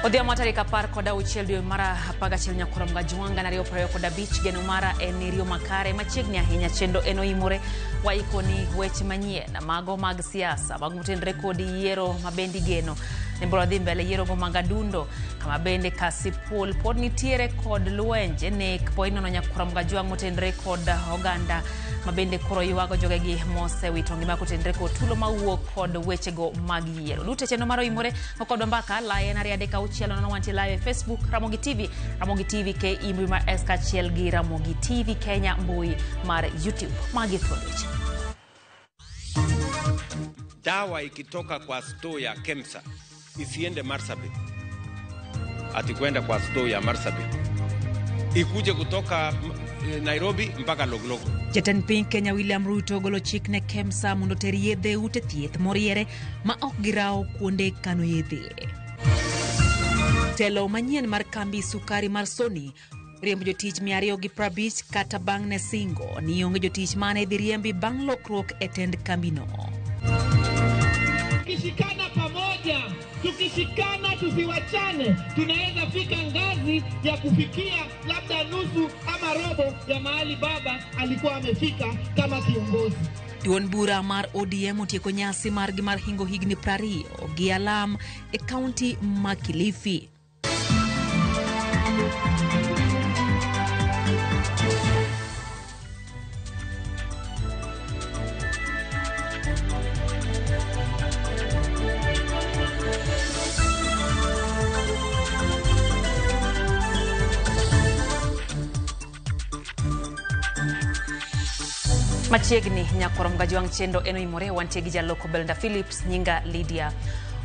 Odhiambo tarik 16 dwe mar 11 nyakoro Mgajwanga 2025 geno mara en riyo makare machiegni ahinya chenro en oimore waikoni weche manyien mago mag siasa mag motenre kod yiero mabendi geno ne biro dhi mbele yiero go mag adundo kama bende Kasipul pod nitiere kod lwenje nek po inono nyakoro Mgajwang motenre kod oganda mabende koro ywago jogegi mosewito ngima kotenre kod tulo mawuok kod wechego mag yiero. Duto chenro mar oimore kodwa mbaka lae en 2 3 6 nono wantie live e Facebook Ramogi TV, Ramogi TV KE mbui mar X kaachiel gi Ramogi TV Kenya mbui mar YouTube. Magi thuond weche. Dawa ikitoka kwa store ya KEMSA isiende Marsabit, ati kwenda kwa store ya Marsabit, ikuje kutoka Nairobi mpaka Loglogo. Jatend piny Kenya William Ruto ogolo chik ne KEMSA mondo oter yedhe e ute thieth moriere ma ok girawo kuonde kano yedhe. Telo manyien mar kambi sukari mar Sony riembo jotich 250 kata bang' ne singo ni onge jotich mane dhi riembi bang' lokruok e tend kambino. Tukishikana pamoja, tukishikana tusiwachane, tunaweza fika ngazi ya kufikia labda nusu ama robo ya mahali baba alikuwa amefika kama kiongozi. Duond bura mar ODM otieko nyasi margi mar hingo higni 20 gi alam e kaunti ma Kilifi. Machiegni nyakoro Mgajwang chenro en oimore wantie gi jaloko Belinda Phillips nyinga Lydia.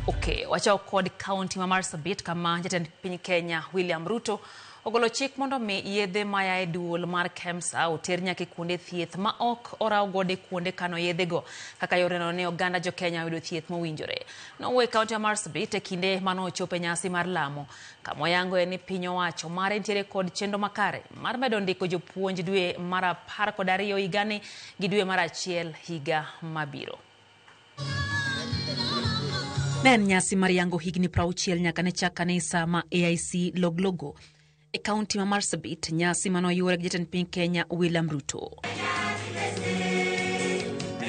Okay, wachako kod kaunti ma Marsabit kama jatend piny Kenya William Ruto ogolo chik mondo mi yedhe maya e duol mar KEMSA oter nyaka e kuonde thieth ma ok oraw godo e kuonde kano yedhego kaka yoreno ne oganda jo Kenya oyudo thieth mowinjore. Nowuok e kaunti ma Marsabit e kinde mane ochopo e nyasi mar lamo kama oyangoe ni piny owacho mare nitiere kod chenro makare mar medo ndiko jopuonj dwe mar 12 higani gi dwe mar 1 higa mabiro. Ne en nyasi mar yango higni 60 nyaka ne chak kanisa ma AIC Loglogo e kaunti ma Marsabit, nyasi mane oyuore gi jatend piny Kenya William Ruto.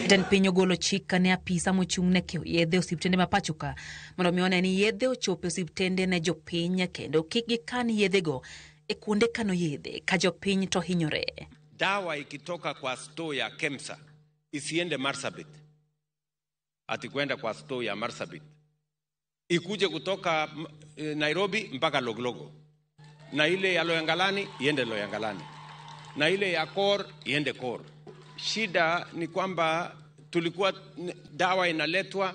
Jatend piny ogolo chik ne apisa mochung' ne keyo yedhe osiptende ma pacho ka mondo mi one ni yedhe ochopo e osiptende ne jopiny kendo kik gikan yedhego e kuonde kano yedhe ka jopiny to hinyore. Dawa ikitoka kwa store ya KEMSA isiende Marsabit, ati kwenda kwa store ya Marsabit, ikuje kutoka Nairobi mpaka Loglogo, na ile ya Loyangalani iende Loyangalani, na ile ya Kor iende Kor. Shida ni kwamba tulikuwa dawa inaletwa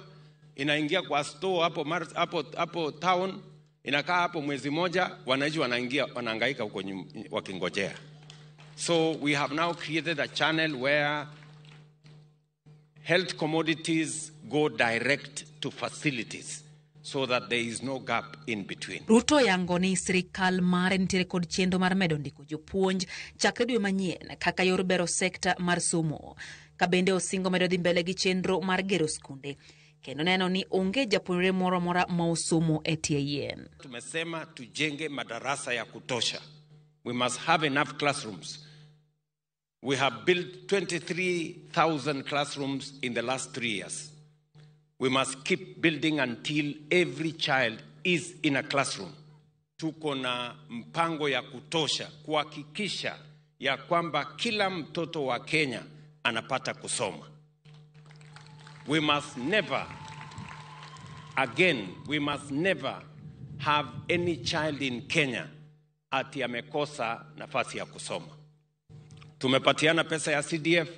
inaingia kwa store hapo hapo hapo town, inakaa hapo mwezi moja, wananchi wanaingia wanahangaika huko wakingojea. So we have now created a channel where health commodities go direct to facilities so that there is no gap in between. Ruto yango ni sirikal mare nitiere kod chenro mar medo ndiko jopuonj chakre dwe manyien kaka yor bero sekta mar somo. Ka bende osingo medo dhi mbele gi chenro mar gero skunde kendo neno ni onge japuonjre moro amora ma osomo e tie yien. Tumesema tujenge madarasa ya kutosha. We must have enough classrooms. We have built 23,000 classrooms in the last 3 years. We must keep building until every child is in a classroom. Tuko na mpango ya kutosha kuhakikisha ya kwamba kila mtoto wa Kenya anapata kusoma. We must never, again, we must never have any child in Kenya ati amekosa nafasi ya kusoma. Tumepatiana pesa ya CDF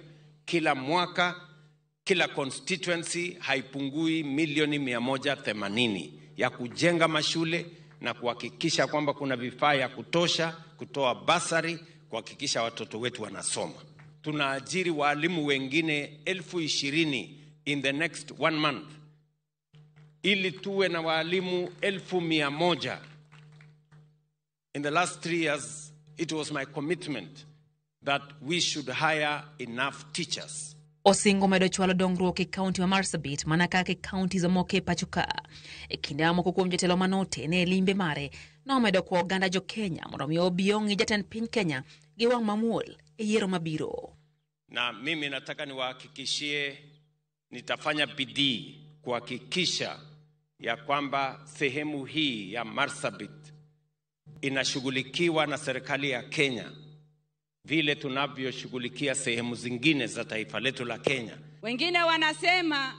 kila mwaka, kila constituency haipungui milioni 180 ya kujenga mashule na kuhakikisha kwamba kuna vifaa ya kutosha, kutoa basari, kuhakikisha watoto wetu wanasoma. Tunaajiri walimu wengine 20,000 in the next 1 month ili tuwe na walimu 100,000. In the last 3 years, it was my commitment that we should hire enough teachers. Osingo medo chwalo dongruok e kaunti ma Marsabit mana kaka e kaunti mamoko e pacho ka. E kinde ma moko kuom jotelo manotene e limbe mare nomedo kwa oganda jo Kenya mondo mi obi ong'i jatend piny Kenya gi wang' mamuol e yiero mabiro. Na mimi nataka niwahakikishie nitafanya bidii kuhakikisha ya kwamba sehemu hii ya Marsabit inashughulikiwa na serikali ya Kenya vile tunavyoshughulikia sehemu zingine za taifa letu la Kenya. Wengine wanasema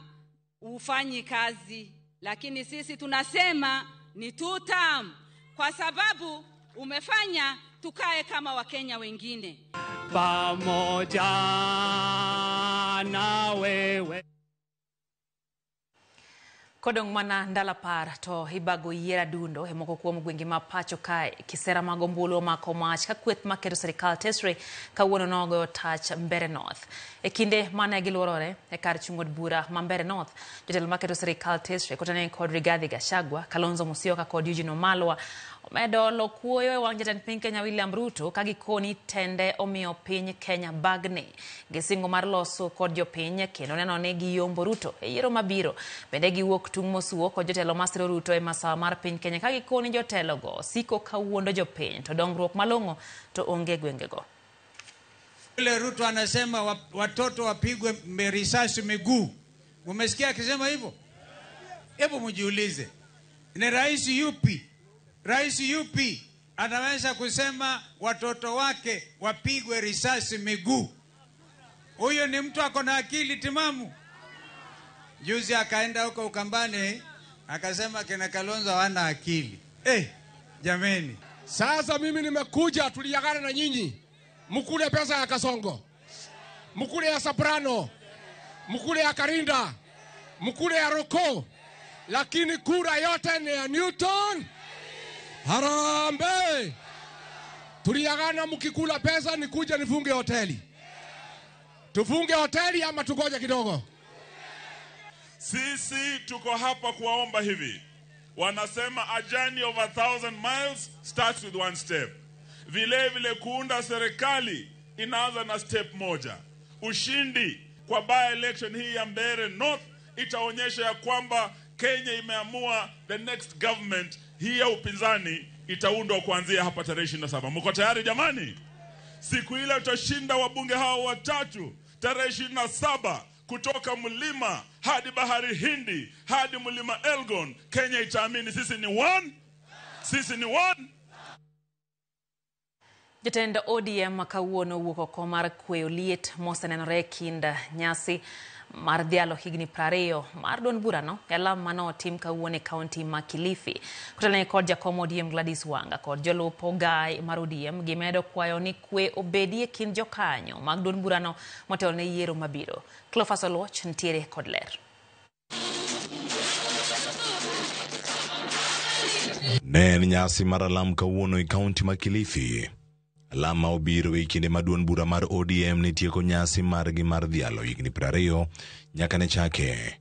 ufanyi kazi, lakini sisi tunasema ni two term, kwa sababu umefanya tukae kama Wakenya wengine. Pamoja na wewe. Kodong' mana ndalo 10 to ibago yier adundo e moko kuom gwenge ma pacho kae. Kisera mag ombulu omako mach ka kweth maketo sirikal tesre kawuono nogoyo tach Mbeere North. E kinde mane giluorore e kar chung' od bura ma Mbeere North, jotelo maketo sirikal tesre kotenore kod Rigathi Gachagua, Kalonzo Musyoka kod Eugene Wamalwa omedo lokuoyo e wang' jatend piny Kenya William Ruto ka gikoni tende omiyo piny Kenya bagni. Gisingo mar loso kod jopiny kendo neno ni giyombo Ruto e yiero mabiro. Bende giwuok tung' mosuo kod jotelo masiro Ruto e masawa mar piny Kenya ka gikoni jotelogo siko kawuondo jopiny to dongruok malong'o to onge gwengego. Yule Ruto anasema watoto wapigwe risasi miguu. Umesikia akisema hivyo? Hebu mjiulize, ni rais yupi? Rais yupi anaweza kusema watoto wake wapigwe risasi miguu? Huyo ni mtu ako na akili timamu? Juzi akaenda huko Ukambani akasema kina Kalonzo hawana akili. Jameni. Sasa mimi nimekuja, tuliagana na nyinyi. Mkule pesa ya Kasongo, mkule ya Soprano, mkule ya Karinda, mkule ya Roko, lakini kura yote ni ya Newton. Harambee! Tuliagana mkikula pesa nikuja nifunge hoteli. Tufunge hoteli ama tugoje kidogo? Sisi tuko hapa kuwaomba hivi. Wanasema a journey of 1,000 miles starts with one step. Vile vile kuunda serikali inaanza na step moja. Ushindi kwa by election hii ya Mbeere North itaonyesha ya kwamba Kenya imeamua the next government hii ya upinzani itaundwa kuanzia hapa tarehe 27. Mko tayari jamani? Siku ile tutashinda wabunge hao watatu tarehe 27 kutoka mlima hadi bahari Hindi hadi mlima Elgon. Kenya itaamini sisi ni one. Sisi ni one. Jatend ODM kawuono owuok oko mar kweyo liet mosenenore e kind nyasi mar dhialo higni 20 mar duond burano e alam manotim kawuono e kaunti ma Kilifi. Kotelne kod jakom ODM Gladys Wanga kod jolup ogai mar ODM gimedo kwayo ni kwe obedi e kind jokanyo mag duond burano motelo ne yiero mabiro. Cleophas Oluoch nitiere kod ler. Ne en nyasi mar alam kawuono e kaunti ma Kilifi. Alam ma obiro e kinde ma duond bura mar ODM ne tieko nyasi margi mar dhialo higni 20 nyaka ne chake.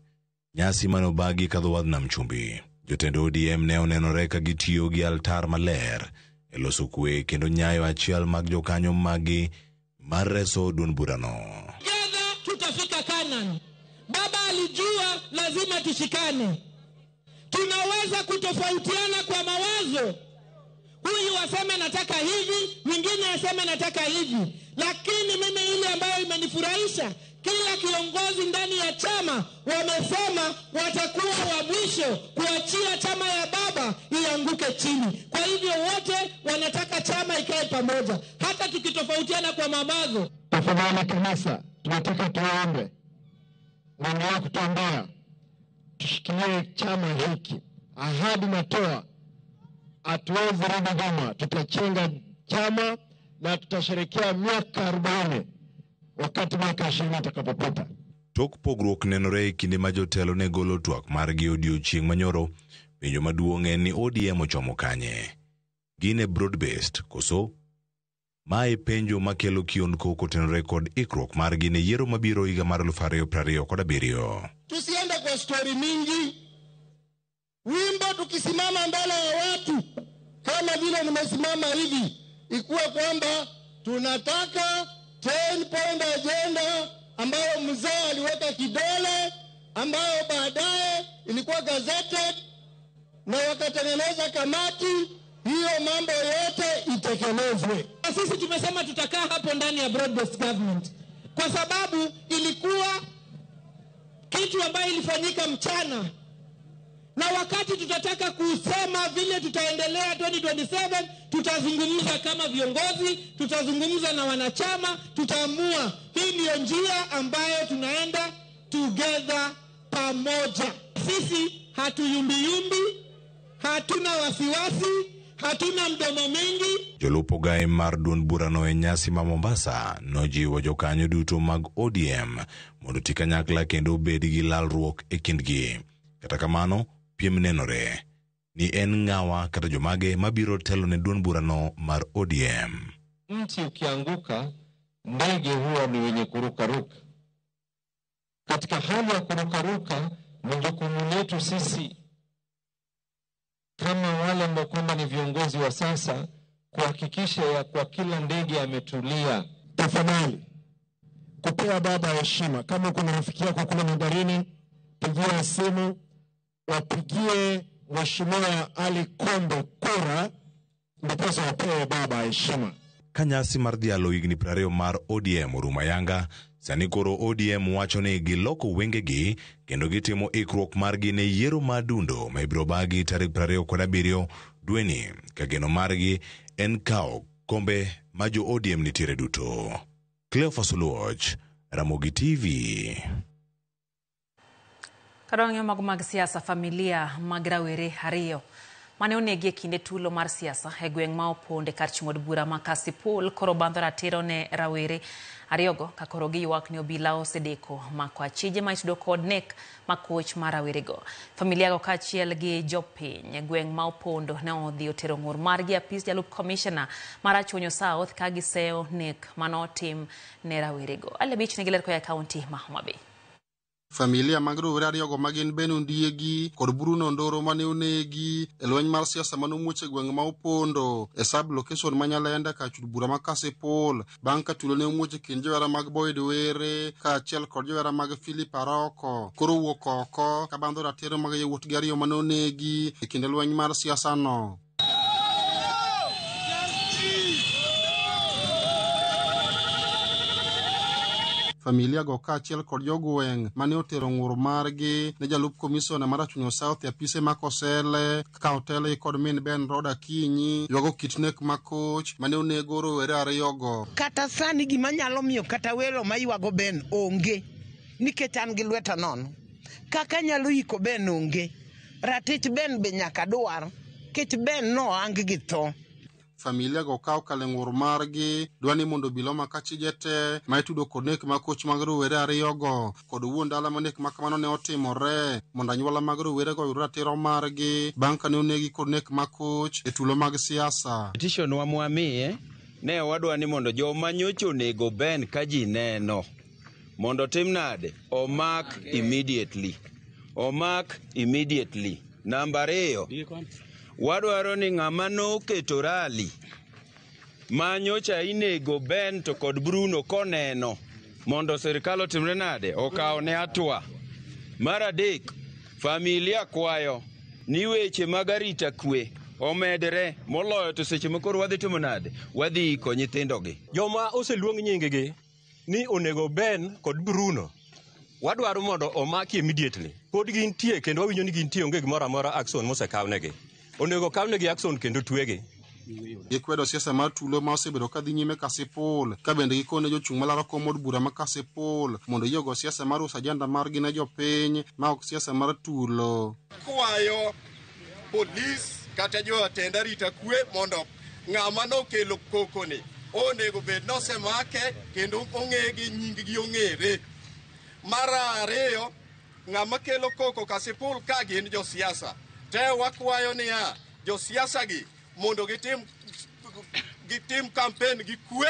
Nyasi mane obagi kadho wadh nam chumbi. Jotend ODM ne onenore ka gitiyo gi altar maler e loso kwe kendo nyayo achiel mag jokanyo magi mar reso duond burano. Tutafika Canaan. Baba alijua lazima tushikane. Tunaweza kutofautiana kwa mawazo. Huyu aseme nataka hivi, mwingine aseme nataka hivi. Lakini mimi ile ambayo imenifurahisha, kila kiongozi ndani ya chama wamesema watakuwa wa mwisho kuachia chama ya baba ianguke chini. Kwa hivyo wote wanataka chama ikae pamoja, hata tukitofautiana kwa mawazo. Tafadhali kanisa, tunataka tuombe. Mwendelea kutuombea. Tushikilie chama hiki. Ahadi natoa, hatuwezi rudi nyuma. Tutachenga chama na tutasherehekea miaka 40 wakati miaka 20 itakapopita. Tok pogruok nenore e kinde ma jotelo ne golo twak margi odiochieng' manyoro, penjo maduong' en ni ODM ochomo kanye? Gin e broad based koso? Mae penjo makelo kionko kotenore kod ikruok margi ne yiero mabiro higa mar 2027. Tusiende kwa stori mingi. Wimbo tukisimama mbele ya watu kama vile nimesimama hivi, ikuwe kwamba tunataka 10 point agenda ambayo mzee aliweka kidole, ambayo baadaye ilikuwa gazetted na wakatengeneza kamati hiyo, mambo yote itekelezwe. Sisi tumesema tutakaa hapo ndani ya broad based government kwa sababu ilikuwa kitu ambayo ilifanyika mchana, na wakati tutataka kusema vile tutaendelea 2027, tutazungumza kama viongozi, tutazungumza na wanachama, tutaamua hii ndiyo njia ambayo tunaenda together pamoja. Sisi hatuyumbiyumbi, hatuna wasiwasi, hatuna mdomo mingi. Jolup ogae mar duond burano e nyasi ma Mombasa nojiwo jokanyo duto mag ODM mondo oti kanyakla kendo obed gi lalruok e kindgi. Kata kamano, piem nenore ni en ng'awa kata jomage mabiro telo ne duond burano mar ODM. Mti ukianguka, ndege huwa ni wenye kurukaruka. Katika hali ya kurukaruka, ni jukumu letu sisi kama wale ambao kwamba ni viongozi wa sasa kuhakikisha ya kwa kila ndege ametulia. Tafadhali kupea baba heshima. Kama kuna rafiki yako kule Mandarini, pigia simu, wapigie Mheshimiwa Ali Kombe kura, ndiposa wapewe baba heshima. Ka nyasi mar dhialo higni 20 mar ODM orumo ayanga, sani koro ODM wacho ni giloko wengegi kendo gitimo ikruok margi ne yiero mar dundo ma ibiro bagi tarik 27 dweni, ka geno margi en kawo kombe ma jo ODM nitiere duto. Cleophas Oluoch, Ramogi TV. Kadwang'eyo mago mag siasa, familia mag rawere ariyo mane onegi e kinde tulo mar siasa e gweng' ma Oponde kar chung' od bura ma Kasipul koro bandho ratiro ne rawere ariyogo ka koro giywak ni obila osedeko mako achije ma itudo kod nek makoch mar rawerego. Familia go kaachiel gi jopiny e gweng' ma Opondo ne odhi otero ng'ur margi e apis jalup komishona mar Rachuonyo South ka giseyo nek manotim ne rawerego. Ali Abich nigi ler koa e kaunti ma Homa Bay. Familia mag rowere ariyogo ma gin Ben Ondiegi kod Bruno Ndoro mane onegi e lweny mar siasa mane omuoch e gweng' ma Opondo e sub location ma Nyalenda kar chud bura ma Kasipul bang' ka tulo ne omuoch e kind johera mag Boyd Were kaachiel kod johera mag Philip Aroko koro wuok oko ka bandho ratiro mag yawuotgi ariyo mane onegi e kinde lweny mar siasa no. Familia go kaachiel kod jogweng' mane otero ng'ur margi ne jalup komisona mar Rachuonyo South e apise ma Kosele ka otelgi kod min Ben Roda Akinyi ywago kit nek makoch mane onego rowere ariyogo. Kata sani gima nyalo miyo kata welo maywago Ben onge nikech an gi lweta nono. Kaka anyalo iko Ben onge. Ratich Ben be nyaka dwar kech Ben nohang gi tho. Familia go ka okalo e ng'ur margi dwa ni mondo obila omak achije te ma itudo kod nek makoch mag rowere ariyogo kod wuon dala ma nek ma kamano ne otimore mondo anyuola mag rowerego oyud ratiro margi bang' ka ne onegi kod nek makoch e tulo mag siasa. Petition wa mwamiye ne wadwa ni mondo joma nyocha onego Ben ka ji neno mondo tim nade omak immediately. Omak immediately. Namba 2, wadwaro ni ng'ama noketo rali ma nyocha inego Ben to kod Bruno koneno mondo sirikal otimre nade okawne hatua. Mar 3, familia kwayo ni weche mag arita kwe omedre moloyo to seche ma koro wadhi timo nade wadhi iko nyithindogi. Joma oseluong nyinggi ni onego Ben kod Bruno wadwaro mondo omaki immediately. Pod gintie kendo wawinjo ni gintie, onge gimoro amora action mosekawnegi. Onego kawnegi action kendo twegi. Gikwedo siasa mar tulo ma osebedo ka dhi nyime Kasipul ka bende gikone jochung' malaro kom od bura ma Kasipul mondo oyie ogo siasa mar uso ajenda margi ne jopiny ma ok siasa mar tulo. Kwayo polis kata jotend arita kwe mondo ng'ama nokelo koko ni onego bed nosemake kendo ong'e gi nying-gi ong'ere. Mar ariyo, ng'ama kelo koko Kasipul ka gin josiasa. Te wakwayo niya, josiasa gi mondo gitim kampen gi kwe,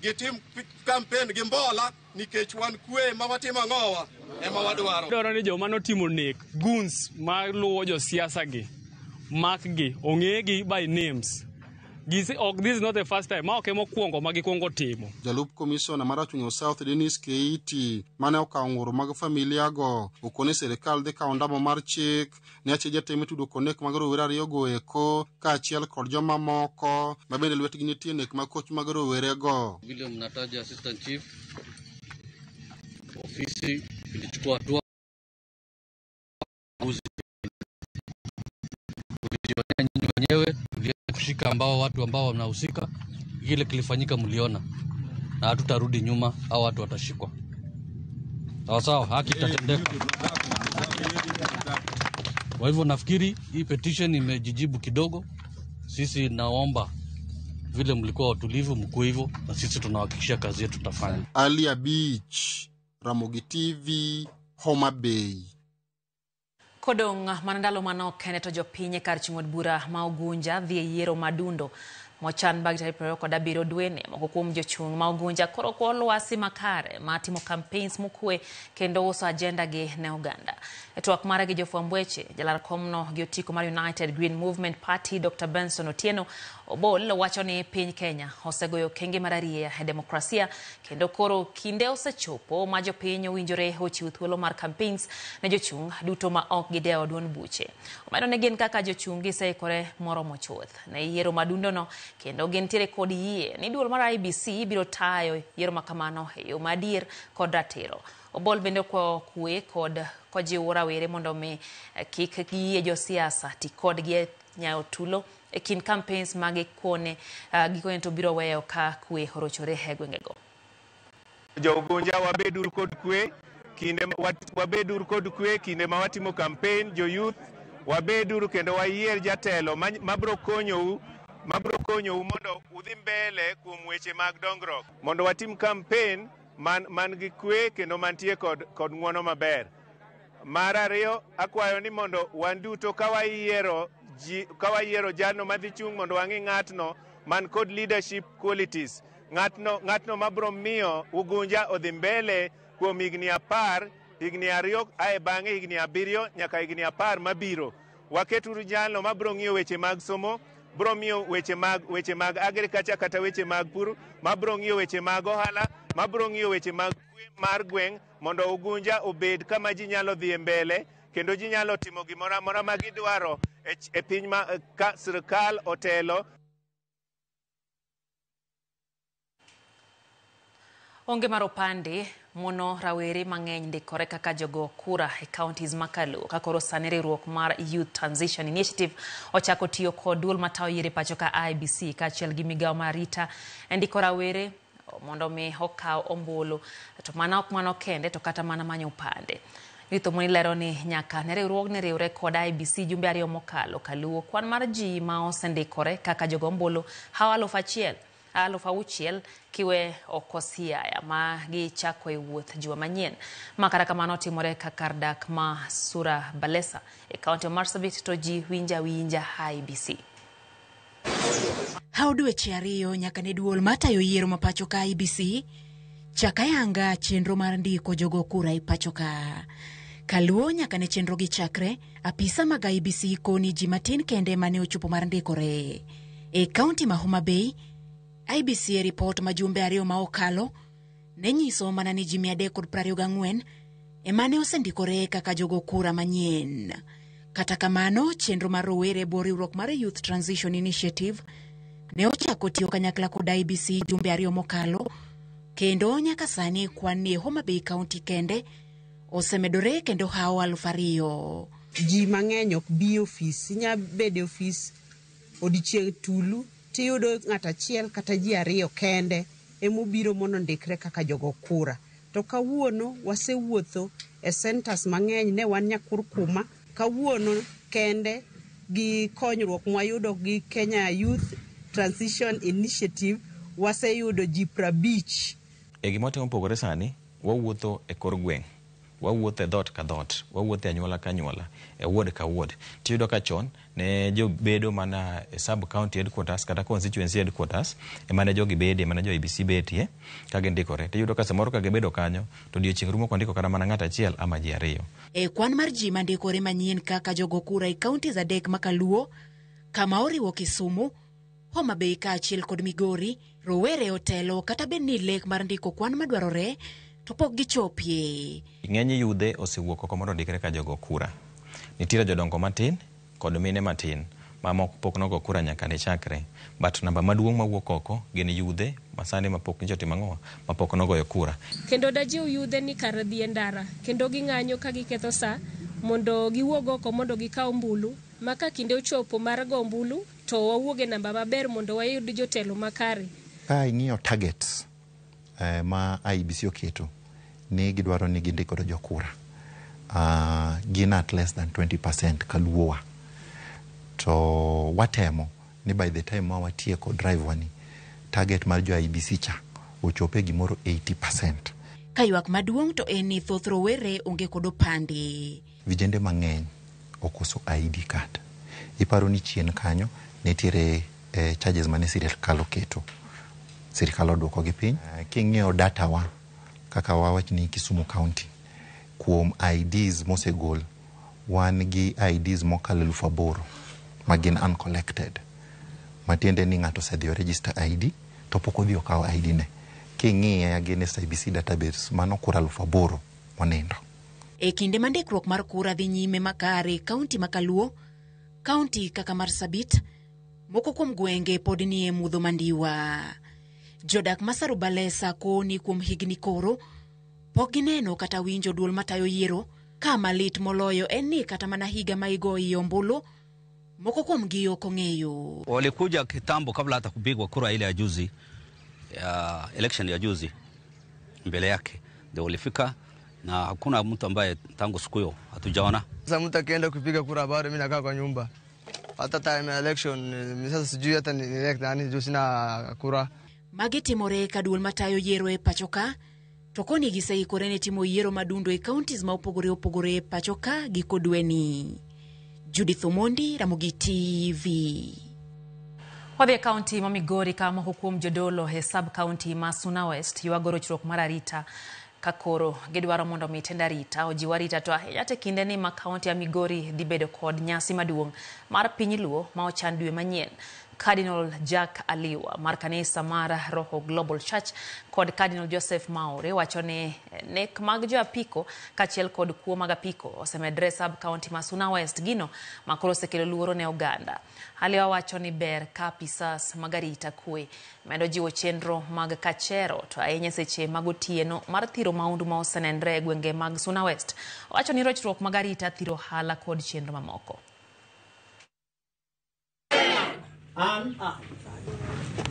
gitim kampen gi mbola, nikech wan kwe ema watimo ang'owa ema wadwaro. Dwaro ni joma notimo nek, goons maluwo josiasa gi, makgi, ong'egi by names. Gise ok, this is not the first time. Ma ok emokwongo ma gikwongo timo. Jalup komishona mar Rachuonyo South Dennis Keiti mane okawo ng'ur mag familia go okone sirikal dhi kawo ndamo mar chik ne achija teme tudo kod nek mag rowere ariyogo eko kaachiel kod jomamoko ma bende lwetgi nitie nek mag koch mag rowerego. Vile mnataja assistant chief, ofisi ilichukua hatua ulijionea nyinyi wenyewe, tulienda kushika ambao watu ambao wanahusika. Kile kilifanyika mliona, na hatutarudi nyuma, hao watu watashikwa. Sawa sawa, haki itatendeka. Kwa hivyo nafikiri hii petition imejijibu kidogo. Sisi naomba vile mlikuwa watulivu, mkuu hivyo, na sisi tunahakikishia kazi yetu tutafanya. Alia Beach, Ramogi TV, Homa Bay. Kodong' mana ndalo manok kende to jopiny e kar chung' od bura ma Ugunja dhi e yiero madundo mochan bang' tarik 27 dweni. Moko kuom jochung' ma Ugunja koro kwa lwasi makare ma timo campaigns mokwe kendo uso agenda gi ne oganda. E twak mare gi jofwamb weche, jalar komno gi otiko mar United Green Movement Party Dr. Benson Otieno Obol wacho ni piny Kenya osegoyo okenge mararieya e demokrasia kendo koro kinde osechopo ma jopiny owinjore ochiw thuolo mar campaigns ne jochung' duto ma ok gidewo duond buche. Omedo ni gin kaka jochung' giseikore moromo chuth ne yiero madundono kendo gintiere kod yie ni duol mar IEBC biro tayo yiero makamano e yo madier kod ratiro. Obol bende okwayo kwe kod kojiwo rawere mondo mi kik giyie josiasa ti kodgi e nyayo tulo e kind campaigns ma gikone to biro weyo ka kwe orochore e gwengego. Jo Ugunja wabedur kod kwe kinde wabedur kod kwe kinde ma watimo campaign. Jo youth wabedur kendo wayier jatelo mabro konyou mondo udhi mbele kuom weche mag dongruok, mondo watim campaign man gi kwe kendo mantie kod ng'uono maber. Mar ariyo, akwayo ni mondo wan duto ka wayiero jalno madhi chung' mondo wang'i ng'atno man kod leadership qualities, ng'atno mabro miyo Ugunja odhi mbele kuom higni 10, higni 2, ae bang'e higni 7 nyaka higni 10 mabiro. Waketuru jalno mabro ng'iyo weche mag somo, bro miyo weche mag agriculture kata weche mag pur, mabro ng'iyo weche mag ohala, mabro ng'iyo weche mag kwe mar gweng', mondo Ugunja obed kama ji nyalo dhi mbele kendo ji nyalo timo gimoro amora ma gidwaro e piny ma ka sirkal otelo. Onge mar opande mono rawere mang'eny ndikore kaka jogo kura e counties makaluo ka koro sani riwruok mar Youth Transition Initiative ochako tiyo kod duol matayo yiero e pacho ka IEBC kaachiel gi migawo mar arita e ndiko rawere mondo mi okaw ombulu. To mana ok mano kende to kata mana manyo opande. Judith Omoni lero ni nyaka ne riwruogni riwre kod IEBC jumbe 2 mokalo kaluwo kwan mar ji ma osendikore kaka jogo ombulu hawo 6,000 kiwe oko Siaya ma gichako e wuoth juma manyien. Ma kata kamano timore ka kar dak ma Sura Balesa e kaunti ma Marsabit to ji winja IEBC. Hao dweche 2 nyaka ne duol matayo yiero ma pacho ka IEBC chaka yanga chenro mar ndiko jogo kura e pacho ka. Kaluo nyaka ne chenro gi chakre, apisa mag IEBC koni ji matin kende mane ochopo mar ndikore. E kaunti ma Homa Bay, IEBC e ripot ma jumbe 2 ma okalo ne nyiso mana ni ji 324 emane osendikore kaka jogo kura manyien. Kata kamano, chenro mar rowere e bwo riwruok mar Youth Transition Initiative ne ochako tiyo kanyakla kod IEBC jumbe 2 mokalo, kendo nyaka sani kwan ni e Homa Bay County kende osemedore kendo hawo 2,000. Ji mang'eny ok bi ofis, inya bedo e ofis odiechieng' tulu tiyudo ng'at achiel kata ji 2 kende emobiro mondo ondikre kaka jogo kura. To kawuono wasewuotho e centers mang'eny, ne wan Nyakurkuma kawuono kende gi konyruok mwayudo gi Kenya Youth Transition Initiative waseyudo ji 50. E gima watimo opogore sani, wawuotho e kor gweng', wawuotho e dhoot ka dhoot, wawuotho e anyuola ka anyuola, e ward ka ward. Tiyudo ka chon ne jobedo mana e sub county headquarters kata constituency headquarters emane jogi bedie, emane jo IEBC betie ka gindikore. Tiyudo ka samoro ka gibedo kanyo to odiochieng' rumo kondiko kata mana ng'ato achiel ama ji 2. E kwan mar ji mandikore manyien kaka jogo kura e counties 3 makaluo, kama oriwo Kisumu, Homa Bay kaachiel kod Migori, rowere otelo kata bed ni lek mar ndiko kwan madwarore to pok gichopie. Ng'eny yudhe osewuok oko mondo ondikre ka jogo kura. Nitiere jodongo matin kod mine matin ma moko pok nogo kura nyaka ne chakre. But namba maduong' mawuok oko gin yudhe masani mapok nyicho timo ang'o mapok nogoyo kura. Kendo dajiw yudhe ni kar dhi e ndara kendo ging'anyo ka giketho sa mondo giwuog oko mondo gikaw ombulu ma ka kinde ochopo mar go ombulu to wawuog e namba maber mondo wayud jotelo makare. Ka ing'iyo targets ma IEBC oketo ni gidwaro ni gindik godo jokura, gin at less than 20% kaluowa. To watemo ni by the time ma watieko drive wani, target mar jo IEBC cha ochope gimoro 80%. Ka ywak maduong' to en ni thoth rowere onge kod opande. Vijende mang'eny okoso ID card. Iparo ni chien kanyo nitiere charges mane sirikal oketo. Sirikal oduoko gi piny. King'iyo data wa kaka wawach ni Kisumu County kuom IDs mosegol wan gi IDs mokalo 8,000 ma gin uncollected. Matiende ni ng'ato osedhi o register ID to pok odhi okawo ID ne. King'iye against IEBC database mano kura 8,000 monindo. E kinde ma ndikruok mar kura dhi nyime makare e kaunti ma Kaluo, kaunti kaka Marsabit, moko kuom gwenge pod nie mudho mandiwa. Jodak ma Sarubalesa koni kuom higni koro pok gineno kata winjo duol matayo yiero, ka malit moloyo en ni kata mana higa ma igoye ombulu moko kuomgi ok ong'eyo. Walikuja kitambo kabla hata kupigwa kura ile ya juzi, ya election ya juzi, mbele yake ndio walifika, na hakuna mtu ambaye tangu siku hiyo hatujaona. Sasa mtu akienda kupiga kura bado mimi nakaa kwa nyumba. Hata time ya election mimi sasa sijui hata ni elect nani juu sina kura. Magi timore ka duol matayo yiero e pacho ka, to koni giseikore ne timo yiero madundo e counties ma opogore opogore e pacho ka giko dweni. Judith Omondi, Ramogi TV. Wadhi e kaunti ma Migori ka moko kuom jodolo e sub county ma Suna West ywago rochruok mar arita ka koro gidwaro mondo mi tend arita ojiw arita to ahinya te kinde ni ma kaunti ya Migori dhi bedo kod nyasi maduong' mar piny Luo ma ochan dwe manyien. Cardinal Jack Aliwa mar kanisa mar Roho Global Church kod Cardinal Joseph Maore wacho ni nek mag jo apiko kaachiel kod kuo mag apiko osemedre sub county ma Suna West, gino ma koro osekelo luoro ne oganda. Aliwa wacho ni ber ka apisas mag arita kwe medo jiwo chenro mag kachero to ahinya seche mag otieno mar thiro maundu ma osenenre e gwenge mag Suna West. Owacho ni rochruok mag arita thiro ohala kod chenro mamoko.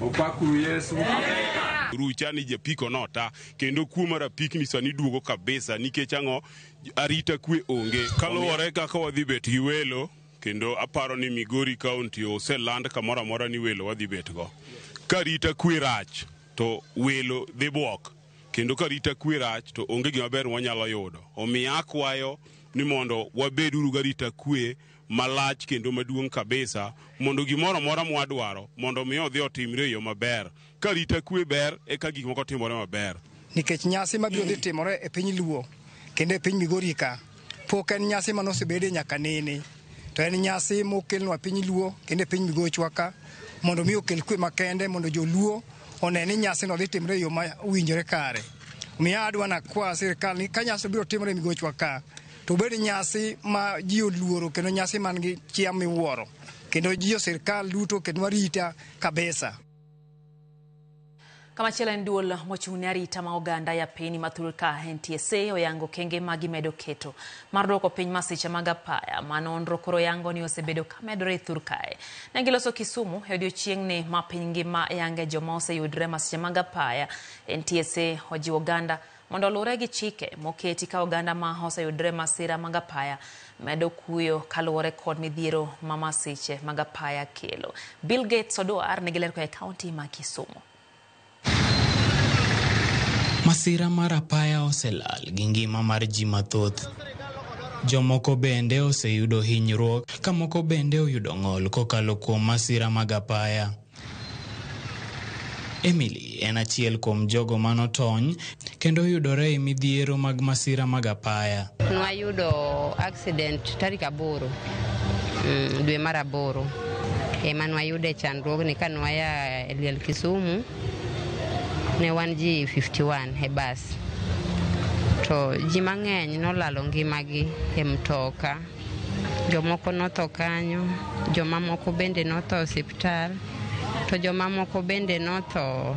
Opakuru Yesu. Rucha ni japiko nota kendo kuo mar apikni sani duogo kabisa nikech ang'o arita kwe onge. Kaluwore kaka wadhi bet gi welo kendo aparo ni Migori County oseland kamoro amora ni welo wadhi bet go. Ka arita kwe rach to welo dhi buok kendo ka arita kwe rach to onge gima ber mwanyalo yudo. Omiyo akwayo ni mondo wabed uru gi arita kwe malach kendo maduong' kabisa mondo gimoro amora mwadwaro mondo mi odhi otimre e yo maber. Ka arita kwe ber eka gik moko timore maber. Nikech nyasi mabiro dhi timore e piny Luo kendo e piny Migori ka pok en nyasi manosebede nyaka nene, to en nyasi mokelnwa piny Luo kendo e piny Migochwa ka mondo mi okel kwe makende mondo joluo one ni nyasi no dhi timore e yo ma owinjore kare. Omiyo adwa nakwa sirikal ni ka nyasi biro timore e Migochwa ka to obed nyasi ma ji oluoro kendo nyasi man gi chia miwuoro kendo ji sirikal duto kendo arita kabisa. Kamachielo en duol mochung' ne arita ma oganda ya piny mathur ka NTSA oyango kenge ma gimedo keto mar duoko piny masiche mag apaya ma nonro koro yango ni osebedo ka medore e thur kae. Ne giloso Kisumu e odiochieng'ni ma piny ngima yange joma oseyudre masiche mag apaya. NTSA ojiwo oganda mondo oluwre gi chike moketi ka oganda ma oseyudre masira mag apaya medo kuyo kaluwore kod midhiero ma masiche mag apaya kelo. Bill Gates Odwar nigi ler koa e kaunti ma Kisumu. Masira mar apaya oselal gi ngima mar ji mathoth. Jomoko bende oseyudo hinyruok ka moko bende oyudo ng'ol kokalo kuom masira mag apaya. Emily en achiel kuom jogo manotony kendo yudore e midhiero mag masira mag apaya. Nwayudo accident tarik 8, dwe mar 8. Ema nwayude chandruogni ka nwaya e liel Kisumu, ne wan ji 51 e bas. To ji mang'eny nolalo ngimagi e mtoka. Jomoko notho kanyo, jomamoko bende notho e osiptal, to jomamoko bende notho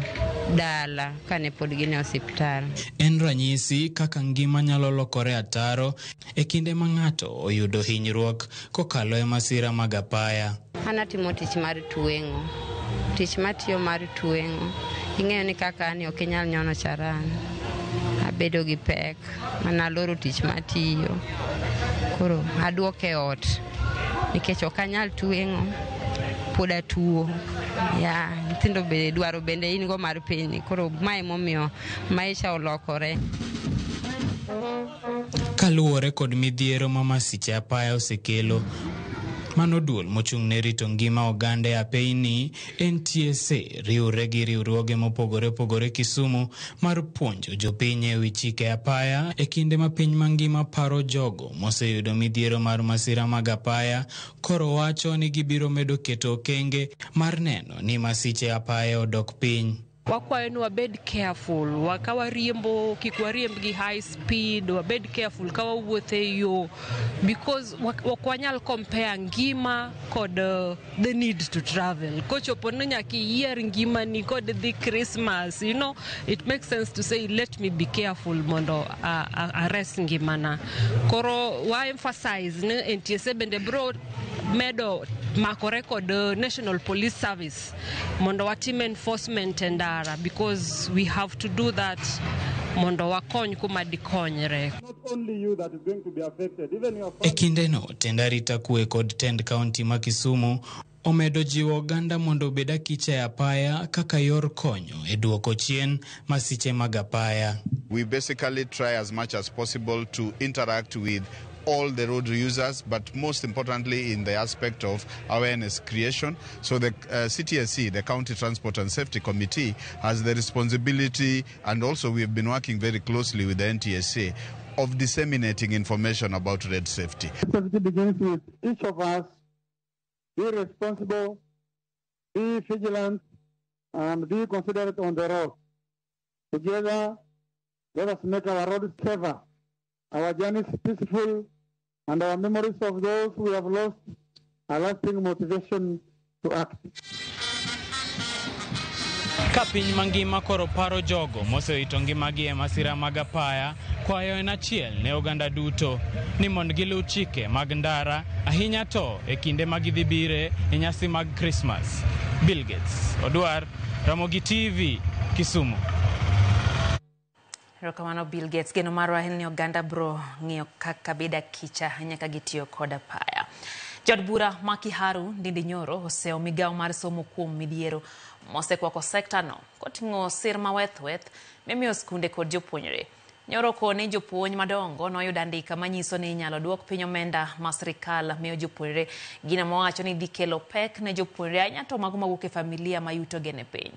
dala kane pod gin e osiptal. En ranyisi kaka ngima nyalo lokore ataro e kinde ma ng'ato oyudo hinyruok kokalo e masira mag apaya. An atimo tich mar tweng'o. Tich matiyo mar tweng'o, ing'eyo ni kaka an ok inyal nyono charan. Abedo gi pek, mana aloro tich matiyo. Koro aduoke e ot nikech ok anyal tweng'o, pod atuo. Ya, nyithindo be dwaro bende in go mar piny. Koro mae momiyo maisha olokore. Kaluwore kod midhiero ma masiche apaya osekelo, mano duol mochung' ne rito ngima oganda e apeyni NTSA riwre gi riwruoge mopogore opogore Kisumu mar puonjo jopiny e wi chike apaya e kinde ma piny mangima paro jogo moseyudo midhiero mar masira mag apaya. Koro wacho ni gibiro medo keto okenge mar neno ni masiche apaya odok piny. Wakwayo ni wabed careful ka wariembo, kik wariemb gi high speed, wabed careful ka wawuotho e yo because ok wanyal compare ngima kod the need to travel. Kochopo ni nyaka iyier ngimani kod dhi Christmas, it makes sense to say let me be careful mondo ares ngimana. Koro wa emphasize ni NTSA bende bro medo makore kod National Police Service mondo watim enforcement e ndara because we have to do that mondo wakony kuma dikonyre. E kindeno, tend arita kwe kod tend kaunti ma Kisumu omedo jiwo oganda mondo obed akicha e apaya kaka yor konyo e duoko chien masiche mag apaya. We basically try as much as possible to interact with all the road users, but most importantly in the aspect of awareness creation. So the CTSC, the County Transport and Safety Committee, has the responsibility, and also we have been working very closely with the NTSA, of disseminating information about road safety. Safety begins with each of us. Be responsible, be vigilant, and be considerate on the road. Together, let us make our roads safer, our journeys peaceful, and our memories of those we have lost a lasting motivation to act. Ka piny mangima koro paro jogo mosewito ngimagi e masira mag apaya, kwayo en achiel ne oganda duto ni mondo giluw chike mag ndara, ahinya to e kinde ma gidhi bire e nyasi mag Christmas. Bill Gates, Odwar, Ramogi TV, Kisumu. Erokamano Bill Gates. Geno marwa en ni oganda bro ng'iyo kaka bedo akicha nyaka gitiyo kod apaya. Jaod bura ma Kiharu Ndindi Nyoro oseyo migawo mar somo kuom midhiero mosekwako sekta no koting'o sir mawethweth mimiyo skunde kod jopuonjre. Nyoro koni jopuonj madongo noyudo andika manyiso ni inyalo duok piny omenda ma sirikal miyo jopuonjre, gino mowacho ni dhi kelo pek ne jopuonjre ahinya to mago mawuok e familia ma yutogi ni piny.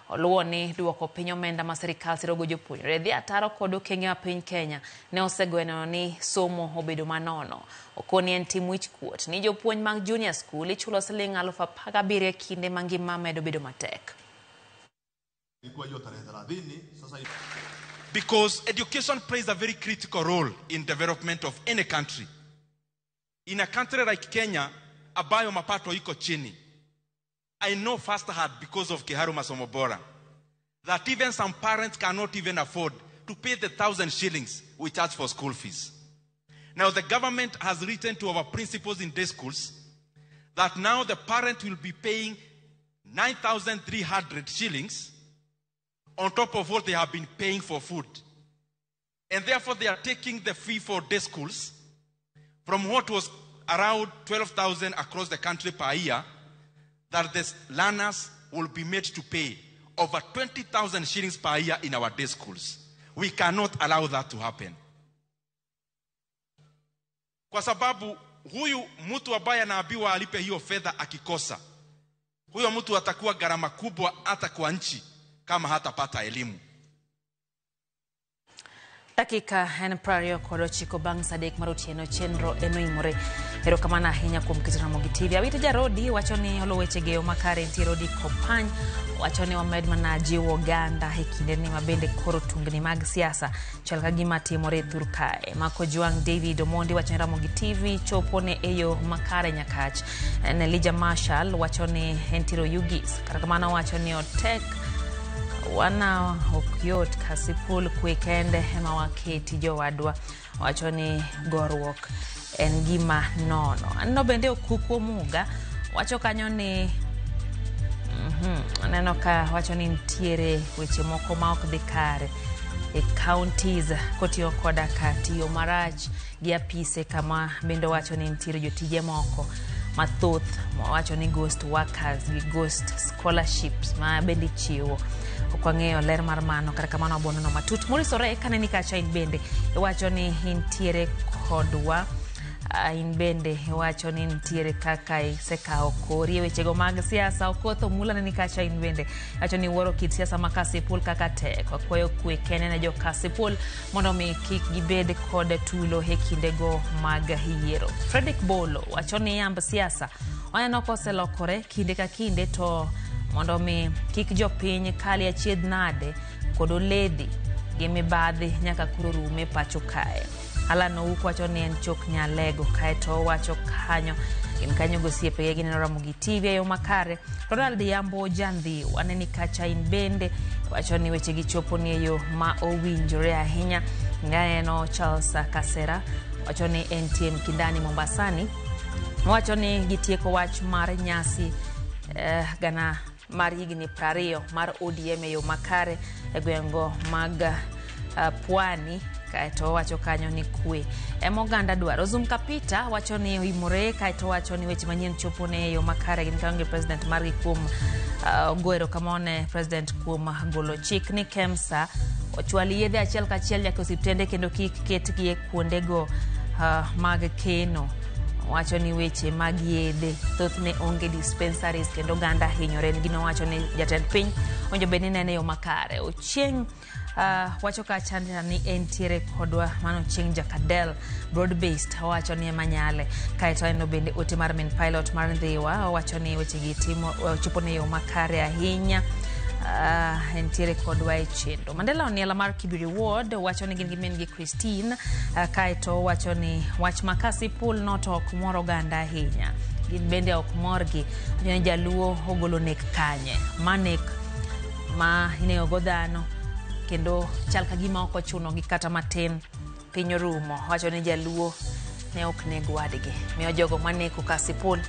Oluwo ni duoko piny omenda ma sirikal sirogo jopuonjre dhi ataro kod okenge ma piny Kenya ne osegweno ni somo obedo manono. Okoni en tim wich kuot ni jopuonj mag junior school ichulo siling 17,000 kinde ma ngima medo bedo matek. Because education plays a very critical role in development of any country. In a country like Kenya, ambayo mapato iko chini, I know firsthand because of Kiharu Masomo Bora that even some parents cannot even afford to pay the 1,000 shillings we charge for school fees. Now the government has written to our principals in day schools that now the parent will be paying 9,300 shillings on top of what they have been paying for food. And therefore they are taking the fee for day schools from what was around 12,000 across the country per year, that the learners will be made to pay over 20,000 shillings per year in our day schools. We cannot allow that to happen. Kwa sababu huyu mtu ambaye anaambiwa alipe hiyo fedha akikosa, huyo mtu atakuwa gharama kubwa hata kwa nchi kama hatapata elimu. Dakika en 29 bang' saa 3 mar otieno chenro eno imore. Erokamano ahinya kuom keto Ramogi TV. Awito Jarodi wacho ni olo weche geyo makare nitie Rodi Kopany wacho ni wamed mana jiwo oganda e kindeni ma bende koro tungni mag siasa chal ka gima timore e thur kae. Mako Juang David Omondi wacho ni Ramogi TV chopo ne e yo makare Nyakach. Nelija Marshall wacho ni entiere Oyugis. Kata kamano wacho ni otek wana ok yot Kasipul kwe kende ema waketi jowadwa. Wacho ni goruok en gima nono. Aneno bende Okuku Omuga wacho kanyo ni aneno ka wacho ni nitiere weche moko ma ok dhi kare e counties kotiyo koda ka tiyo marach gi apise kama bende wacho ni nitiere jotije moko mathoth wacho ni ghost workers gi ghost scholarships ma bende ichiwo. Ok wang'eyo ler mar mano, kata kamano wabonono matut. Morisore kaneni kacha in bende iwacho ni intiere kodwa. In bende iwacho ni nitiere kaka isekawo kori e wechego mag siasa. Okoth Omula neni kacha in bende iwacho ni wuoro kit siasa ma Kasipul kaka tek. Wakwayo kwe kende ne jo Kasipul mondo mi kik gibed kod tulo e kindego mag yiero. Fredrick Bolo wacho ni yamb siasa waneno koselokore kinde ka kinde to mondo mi kik jopiny kali achiedh nade kod oledhi gi mibadhi nyaka koro rume pacho kae. Alan Owuok wacho ni en chok nyalego kaeto owacho kanyo gin kanyo gosiepege gineno Ramogi TV e yo makare. Ronald Yambo Jandhi waneni kacha in bende wacho ni weche gichopo ni e yo ma owinjore ahinya. Nganeno Charles Kasera wacho ni entie Mkindani Mombasani wacho ni gitieko wach mar nyasi gana mar higni 20 mar ODM e yo makare e gwengo mag Pwani. Kaeto wacho kanyo ni kwe ema oganda dwaro. Zum Kapita wacho ni oimore kaeto wacho ni weche manyien chopo ne yo makare gin kanyo gi president margi kuom ogo erokamano ne president kuom golo chik ni KEMSA ochwal yedhe achiel kachiel nyaka osiptende kendo kik ketgi e kuondego mag keno. Wacho ni weche mag yedhe thothne onge dispensaries kendo oganda hinyore. En gino wacho ni jatend piny owinjo bed ni nene yo makare. Ochieng wacho ka Chandra ni entiere kodwa mano Chieng Jakadel broad based owacho ni ema nyale. Kaeto aneno bende ote mar min pilot mar Ndhiwa owacho ni weche gi timo chopo ne yo makare ahinya. Entiere kodwa e chenro. Mandela Oniela mar Kibiri Ward wacho ni gin gi min gi Christine. Kaeto wacho ni wach ma Kasipul no to ok mor oganda ahinya. Gin bende ok morgi. Wacho ni jaluo ogolo nek kanye. Ma nek ma inego go dhano kendo chal ka gima ok ochuno gi kata matin. Piny orumo. Wacho ni jaluo ne ok neg wadgi. Miyo jogo maneko Kasipul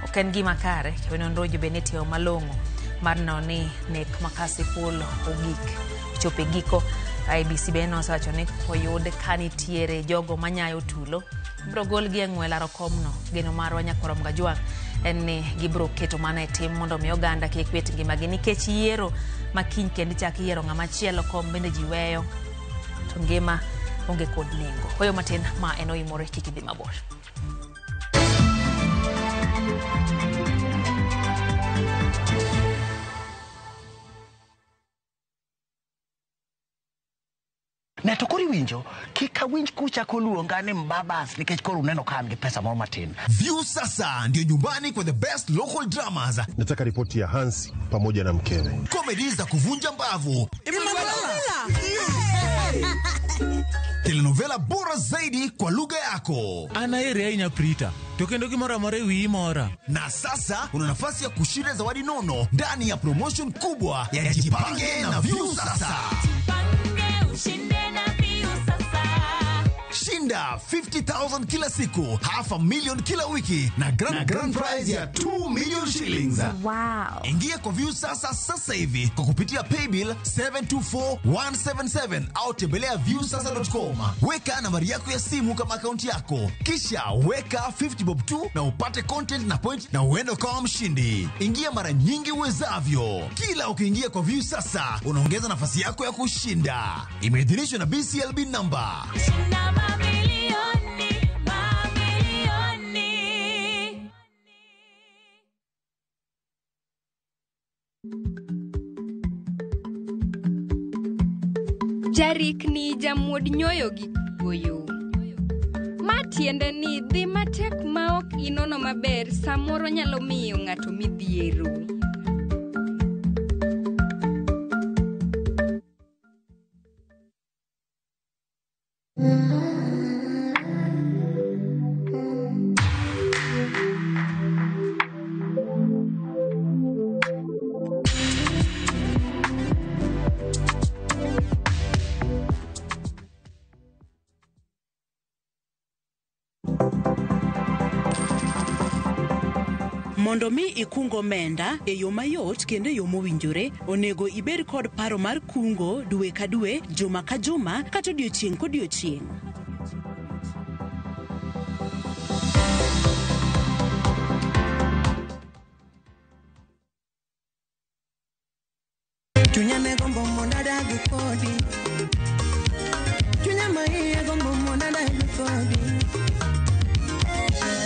ok en gima kare. Kendo nonro bende itiyo malong'o mar neno ni nek ma Kasipul ogik chopo e giko. IEBC bende nosewacho ni koyud ka nitiere jogo manyayo tulo ibiro golgi e ng'we laro komno. Geno marwa Nyakwar Mgajwang' en ni gibiro keto mana e tim mondo mi oganda kik wit ngimagi nikech yiero ma kiny kendo ichak iyiero ng'ama chielo kom bende ji weyo to ngima onge kod nengo. Koyo matin ma en oimore kik idhi mabor. Ne to koro iwinjo kik awinj kuchako luonga ni mbabas nikech koro uneno ka an gi pesa moro matin. View sasa ndio nyumbani kwa the best local dramas. Nataka ripoti ya Hansi pamoja na mkewe. Comedy za kuvunja mbavu. Telenovela bora zaidi kwa lugha yako. Anaere ahinya Prita. To kendo gimoro amora e wiyi mora. Na sasa una nafasi ya kushinda zawadi nono ndani ya promotion kubwa ya Jipange na View Sasa. Shinda 50,000 kila siku, 500,000 kila wiki na grand prize ya 2 million shillings. Wow. Ingia kwa View Sasa sasa hivi kwa kupitia paybill 724177 au tembelea viewsasa.com. Weka nambari yako ya simu kama akaunti yako, kisha weka 50 bob tu na upate content na point na uende ukawa mshindi. Ingia mara nyingi uwezavyo. Kila ukiingia kwa View Sasa unaongeza nafasi yako ya kushinda. Imeidhinishwa na BCLB number. Shinda mamilioni, mamilioni. Jarikni jamuod nyoyo gi kuoyo. Ma Tiende ni dhi matek ma ok inono maber samoro nyalo miyo ng'ato midhiero. Mondo mi ikung omenda e yo mayot kendo e yo mowinjore, onego ibed kod paro mar kungo dwe ka dwe, juma ka juma, kata odiochieng' kodiochieng'. Chunya ne gombo mondo adag kodi. Chunya ma iye gombo mondo adag kodi.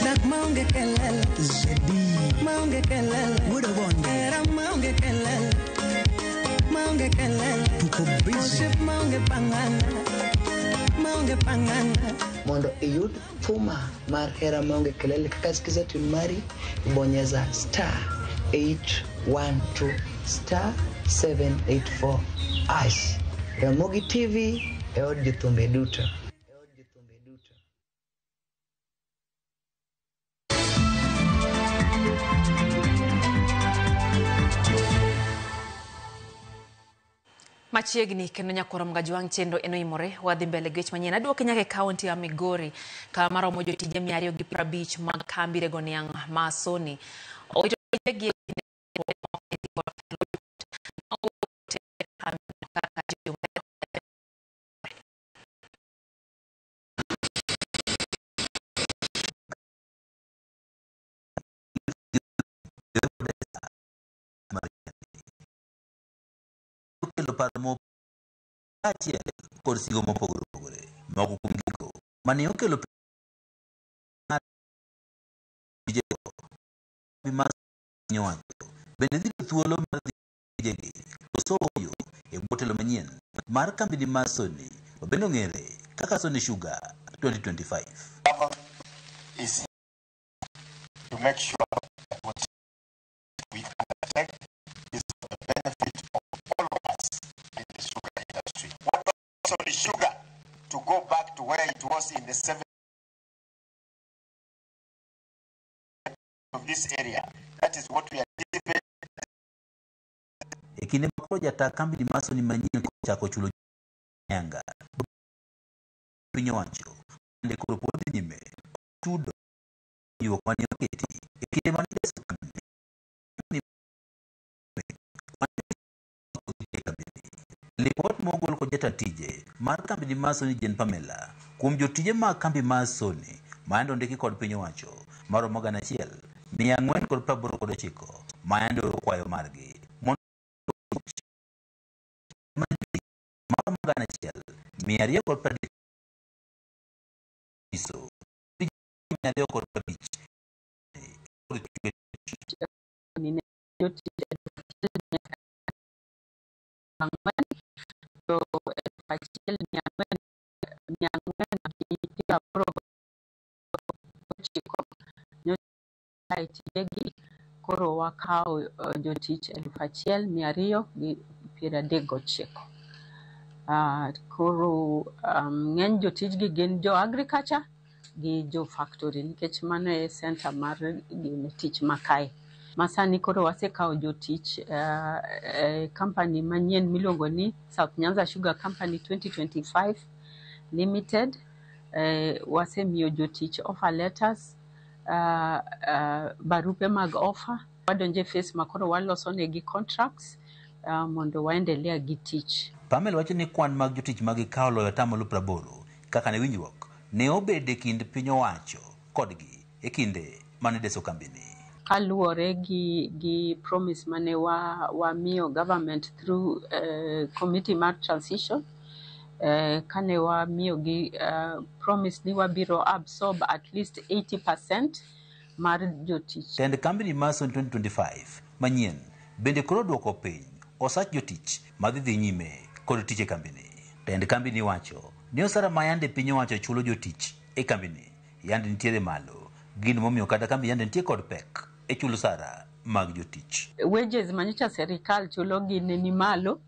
Dak maonge kelele. Zedi. Maonge kelele. Wuod Obondo. Hera maonge kelele. Maonge kelele. Tuko busy. Osiep maonge pangana. Maonge pangana. Mondo iyud thuma mar hera maonge kelele kaka sikiza tune mari, bonyeza star 812 star 784 hash. Ramogi TV e od jothumbe duto. Machiegni kendo nyakwar Mgajwang' chenro en oimore wadhi mbele gi weche manyien. Aduoke nyaka e kaunti ya Migori kama romo jotije 250 mag kambi rego niang' ma Sony owito tijegi e kinde Okelo paro mo kaachiel kod sigo mopogore opogore. Moko kuom gigo mane okelo tijego mar piny owacho bende dhi yudo thuolo mar dhi tijegi koso ooyo e bwo telo manyien mar kambini mar Sony ma bende ong'ere kaka Sony Sugar 2025. Is to make sure that what we undertake is for the benefit of all of us in the sugar industry. What Sony Sugar to go back to where it was in the 70s of this area. That is what we anticipate. E kinde ma koro jataa kambini mar Sony manyien kochako chulo nyanga piny owacho bende koro pod dhi nyime chudo winjruok mane oketi e kinde mane iloso kambi. Lipot mogol kod jata tije mar kambini mar Sony Jane Pamela kuom jotije mag kambi mar Sony ma ondiki kod piny owacho maromo 1489 ma yande oro kwayo margi mondo maromo 1230 nyiso 250 to 1489 nyocha e tijegi koro wakawo jotich 1239. Koro ng'eny jotijgi gin jo agriculture gi jo factory nikech mano e center mar gine tich makae. Masani koro wasekawo jotich e company manyien miluongo ni South Nyanza Sugar Company 2025 Limited. Wasemiyo jotich offer letters, barupe mag offer. Wadonjo e phase ma koro waloso negi contracts mondo waendelea gi tich. Pamela wacho ni kwan mag jotich ma gikawo loyo 80% kaka ne winjruok ne obedo e kind piny owacho kodgi e kinde mane deso kambini. Kaluwore gi promise mane wamiyo government through committee mar transition, kane wamiyo gi promise ni wabiro absorb at least 80% mar jotich. Tend kambini mar Sony 2025 manyien bende koro duoko piny osach jotich madhi dhi nyime kod tich e kambini. Tend kambini wacho ni osara ma yande piny owacho chulo jotich e kambini yande nitiere malo, gino momiyo kata kambi yande nitie kod pek e chulo sara mag jotich. Wages manyocha serikal chulo gi ne ni malo,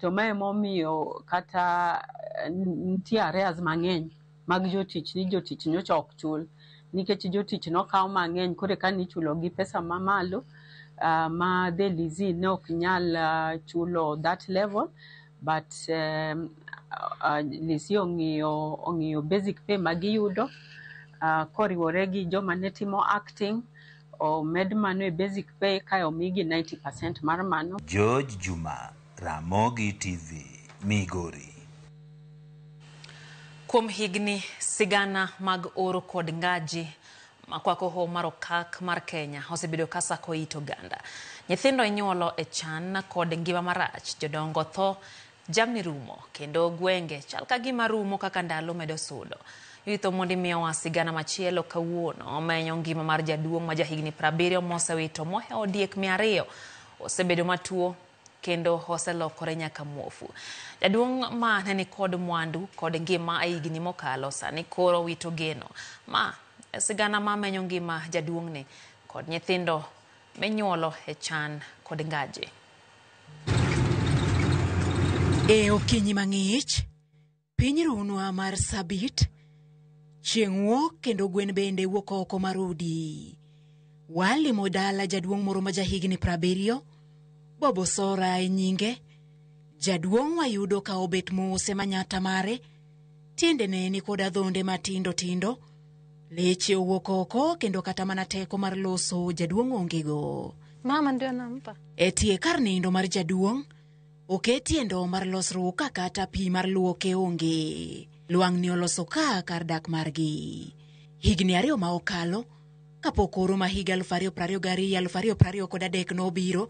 to ma emomiyo kata nitie arrears mang'eny mag jotich ni jotich nyocha ok chul nikech jotich nokaw mang'eny koro eka nichulo gi pesa mamalo ma the lessee ne ok nyal chulo that level, but lessee ong'iyo basic pay magiyudo koriwore gi joma ne timo acting, omed mano e basic pay kae omigi 90% mar mano. George Juma, Ramogi TV, Migori. Kuom higni sigana mag oro kod ngaji makwako hoho mar okak mar Kenya osebedo ka sako it oganda. Nyithindo inyuolo e chan kod ngima marach, jodongo tho, jamni rumo, kendo gwenge chal ka gima rumo kaka ndalo medo sudo. Yutho mondi miyowa sigana machielo kawuono omenyo ngima mar jaduong' ma jahigni 70 mosewito mohewo diek 200 osebedo matuo kendo oselokore nyaka muofu. Jaduong' ma ne nikod mwandu kod ngima e higni mokalo sani koro wito geno. Ma sigana ma menyo ngima jaduong'ni kod nyithindo minyuolo e chan kod ngaje. E okinyi mang'ich, piny runwa mar Sabit, chieng' wuok kendo gwen bende wuok oko mar udi. Walimo dala jaduong' moro ma jahigni 70, Bobo Sora e nyinge. Jaduong' wayudo ka obet mos e manyata mare, tiendene ni kod adhonde matindo tindo, leche owuok oko kendo kata mana teko mar loso jaduong' ongego. Mama ndio nampa. E tie kar nindo mar jaduong', oketie ndoo mar losruok ka kata pi mar luoke onge. Lwang'ni oloso ka kar dak margi. Higni 2 ma okalo, kapok oro ma higa 2022-2023 nobiro,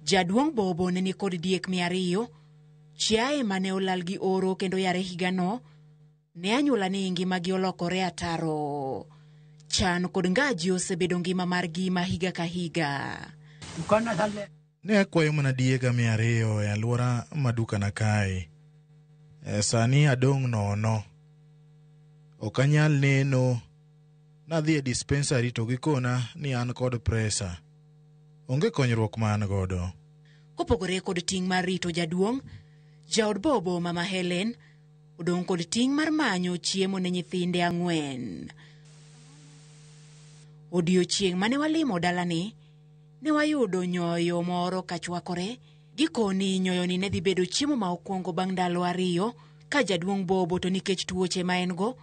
jaduong' Bobo ne nikod diek 200, chiaye mane olal gi oro kendo yare higano, ne anyuola ni ngimagi olokore ataro. Chan kod ngaji osebedo ngima margi ma higa ka higa. Ne akwayo mana diega 200 e alwora ma dukana kae. Sani adong' nono. Ok anyal neno. Nadhi e dispensary to gikona ni an kod presa. Onge konyruok ma an godo. Kopogore kod ting' mar rito jaduong', jaod Bobo Mama Helen odong' kod ting' mar manyo chiemo ne nyithinde 4. Odiochieng' mane walimo dalani, ne wayudo nyoyo moro kachwakore. Gikoni nyoyoni ne dhi bedo chiemo ma okwongo bang' ndalo 2 ka jaduong' Bobo to nikech tuoche ma en go,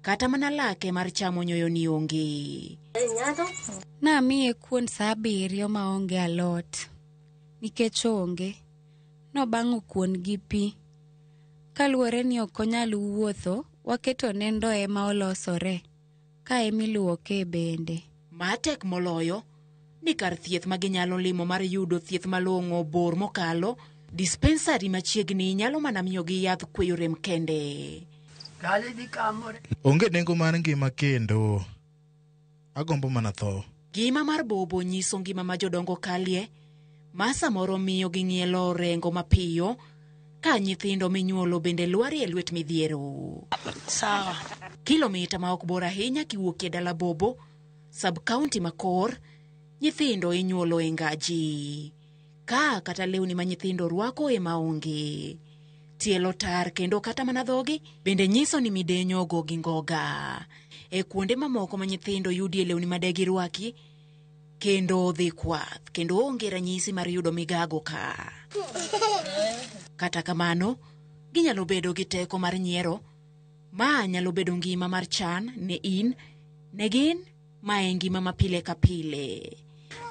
kata mana lake mar chamo nyoyoni onge. Namiye kuon saa 7 maonge alot, nikech onge, nobang'o kuon gi pi. Kaluwore ni ok onyal wuotho, waketone ndoe ma olosore, ka emiluoke bende. Matek moloyo, ni kar thieth ma ginyalo limo mar yudo thieth malong'o bor mokalo, dispensari machiegni nyalo mana miyogi yadh kweyo rem kende. Onge nengo mar ngima kendo. Agombo mana tho. Ngima mar Bobo nyiso ngima ma jodongo kalie, ma samoro miyo ging'ielo orengo mapiyo, ka nyithindo minyuolo bende lwarie e lwet midhiero. Sawa. Kilomita ma ok bor ahinya kiwuok e dala Bobo, sub-county ma Kor, nyithindo inyuolo e ngaji. Ka kata lewni ma nyithindo rwako ema onge. Tielo tar kendo kata mana dhogi bende nyiso ni midenyo ogo gi ngoga. E kuonde mamoko ma nyithindo yudie lewni ma de girwaki, kendo dhi kwath, kendo onge ranyisi mar yudo migago ka. Kata kamano, ginyalo bedo gi teko mar nyiero, ma nyalo bedo ngima mar chan ne in, ne gin, ma en ngima ma pile ka pile.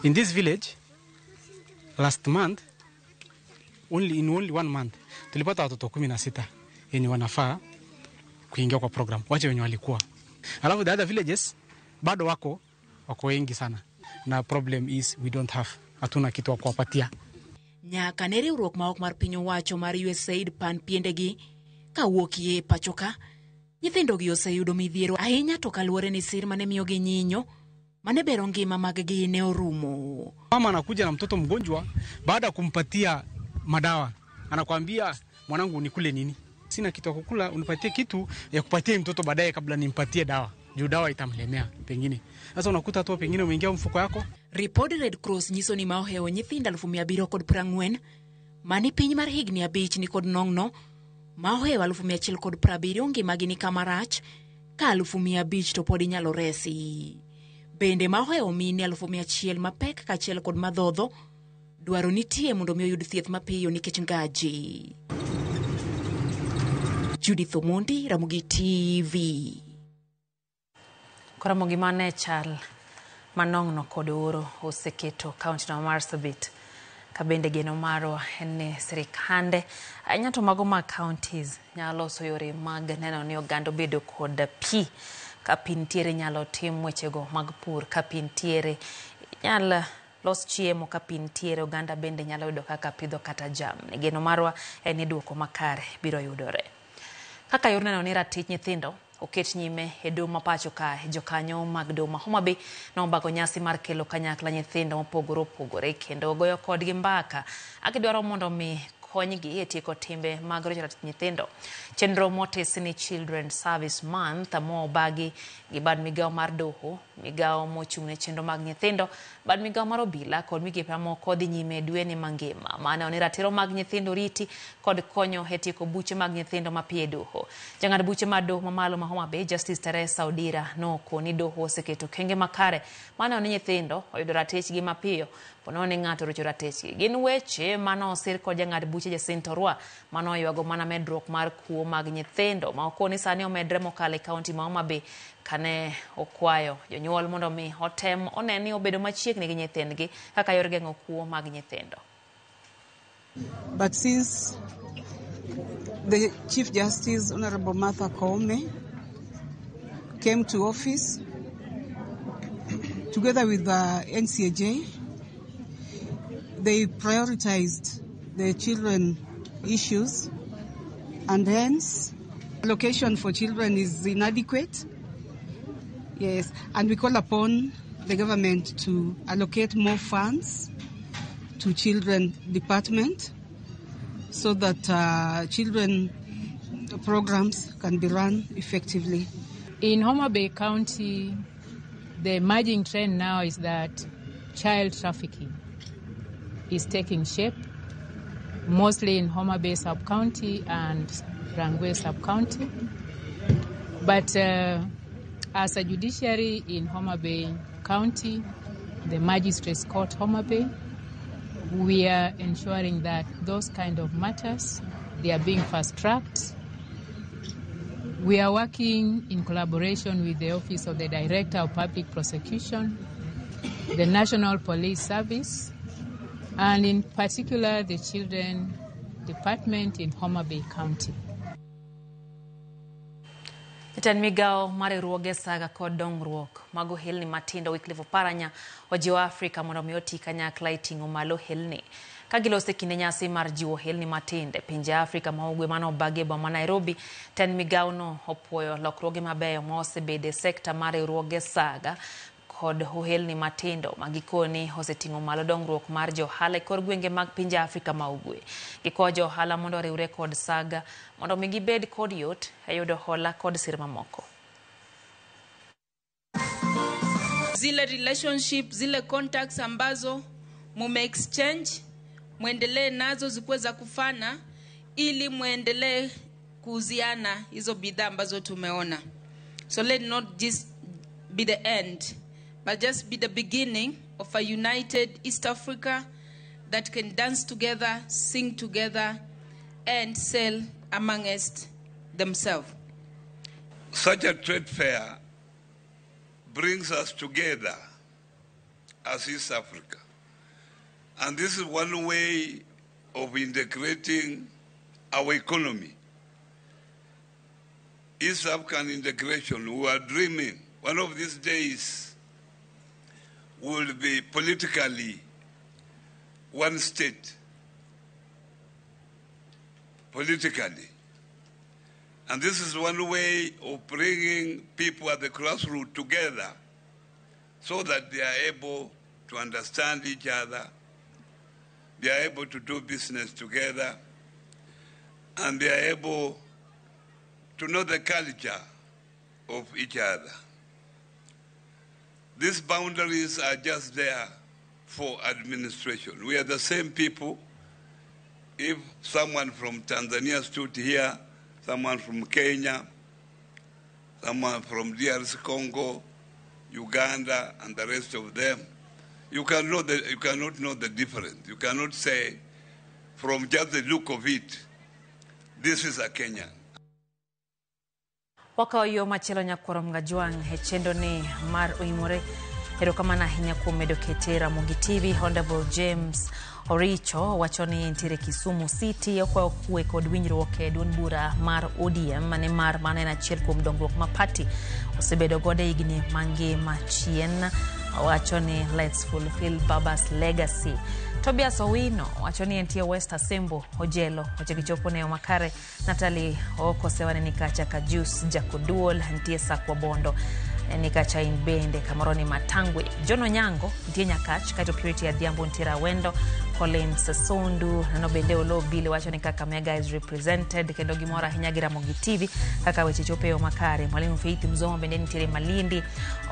In this village, last month, in only 1 month, tulipata watoto 16 yenye wanafaa kuingia kwa program, wache wenye walikuwa. Alafu the other villages bado wako wengi sana. Na problem is we don't have, hatuna kitu wa kuwapatia. Nyaka ne riwruok ma ok mar piny owacho mar USAID pan piendegi kawuokie pachoka, nyithindogi oseyudo midhiero ahinya to kaluwore ni sir mane miyogi nyinyo mane bero ngima maggi ne orumo. Mama anakuja na mtoto mgonjwa, baada kumpatia madawa anakuambia mwanangu nikule nini? Sina kitu ya kukula, unipatie kitu ya kupatia mtoto baadaye kabla nimpatie dawa. Juu dawa itamlemea pengine. Sasa unakuta tu pengine umeingia mfuko yako. Ripod Red Cross nyiso ni ma ohewo nyithindo 740,000 mani piny mar higni 5 nikod nong'no ma ohewo 170,000 ngimagi ni kama rach ka 500,000 to pod inyalo resi. Bende ma ohewo mine 100,000 mapek kaachiel kod madhodho dwaro nitie mondo mi oyud thieth mapiyo nikech ngaji. Judith Omondi, Ramogi TV. Koro gima ne chal manong'no kod oro oseketo kaunti no Marsabit. Ka bende geno marwa en ni sirikande ahinya to mago mag counties nyalo loso yore mag neno ni oganda obedo kod pi. Ka pi nitiere nyalo tim wechego mag pur, ka pi nitiere nyalo los chiemo, ka pi nitiere oganda bende nyalo yudo kaka pidho kata jamni. Geno marwa en ni duoko makare biro yudore. Kaka yor neno ni ratich nyithindo oket nyime e doho ma pacho kae, jokanyo mag doho ma Homa Bay nobago nyasi mar kelo kanyakla nyithindo mopogore opogore kendo goyo kodgi mbaka agidwaro mondo mi konygi e tieko timbe mag rocho ratich nyithindo. Chenro motis ni Children Service Month mobagi gi bad migawo mar doho, migawo mochung' ne chenro mag nyithindo, bad migawo mar obila kod migepe mamoko dhi nyime dweni mangima. Mane ni ratiro mag nyithindo riti kod konyo e tieko buche mag nyithindo mapiyo e doho. Jang'ad buche mar doho mamalo ma Homa Bay, Justice Teresa Odira, nokoni doho oseketo okenge makare mane ni nyithindo oyudo ratichgi mapiyo ponono ni ng'ato orocho ratichgi. Gin weche mane osir kod jang'ad buche Jacinto Orwa mane oywago mana medruok mar kuo mag nyithindo ma okoni sani omedre mokalo e kaunti ma Homa Bay kane okwayo jonyuol mondo mi otem one ni obedo machiegni gi nyithindgi kaka yor geng'o kuo mag nyithindo. But since the Chief Justice, Honorable Martha Koome, came to office together with the NCAJ, they prioritized the children issues, and hence allocation for children is inadequate. Yes, and we call upon the government to allocate more funds to children department so that children programs can be run effectively. In Homa Bay County, the emerging trend now is that child trafficking is taking shape, mostly in Homa Bay sub-county and Rangwe sub-county. But as a judiciary in Homa Bay County, the Magistrates Court Homa Bay, we are ensuring that those kind of matters, they are being fast-tracked. We are working in collaboration with the Office of the Director of Public Prosecution, the National Police Service, and in particular the Children Department in Homa Bay County. Jatend migawo mar riwruoge saga kod dongruok mag ohelni matindo Wycliffe Oparanya ojiwo Afrika mondo mi oti kanyakla e ting'o malo ohelni. Ka giloso e kinde nyasi mar jiwo ohelni matindo e pinje Afrika ma ugwe mane obagi e boma ma Nairobi, tend migawono opuoyo lokruoge mabeyo ma osebedo e sekta mar riwruoge saga kod ohelni matindo ma gikoni oseting'o malo dongruok mar johala e kor gwenge mag pinje Afrika ma ugwe. Gikwayo johala mondo oriwre kod saga mondo mi gibed kod yot e yudo hola kod sir mamoko. Zile relationship, zile contacts ambazo mume exchange, muendelee nazo zikuwe za kufana ili muendelee kuuziana hizo bidhaa ambazo tumeona. So let not just be the end, but just be the beginning of a united East Africa that can dance together, sing together, and sell amongst themselves. Such a trade fair brings us together as East Africa. And this is one way of integrating our economy. East African integration, we are dreaming. One of these days will be politically one state. Politically. And this is one way of bringing people at the grassroots together so that they are able to understand each other, they are able to do business together, and they are able to know the culture of each other. These boundaries are just there for administration. We are the same people. If someone from Tanzania stood here, someone from Kenya, someone from DRC Congo, Uganda, and the rest of them, you cannot know the difference. You cannot say, from just the look of it, this is a Kenyan. Wakawo yo machielo nyakwaro Mgajwang' e chenro ni mar oimore. Erokamano ahinya kuom medo kete Ramogi TV. Honorable James Oricho wacho ni nitiere Kisumu City, okwayo kwe kod winjruok e duond bura mar ODM mane mar mano en achiel kuom dongruok ma party osebedo godo e higni mangima chien. Owacho ni let's fulfill Baba's legacy. Tobias Owino wacho ni entie West Asembo Ojelo weche gichopo ne makare. Natalie Okosewane ni kacha Kajus Jakoduol nitie Sakwa Bondo ni kacha in bende kamoro ni Matangwe. John Onyango nitie Nyakach, kaeto Purity Adhiambo nitie Rawendo. Collins Sondu nano bende Olo Bili wacho ni Kakamega is represented kendo gimoro ahinya gi Ramogi TV kaka weche chopo e yo makare. Mwalimu Faith Mzomo bende nitiere Malindi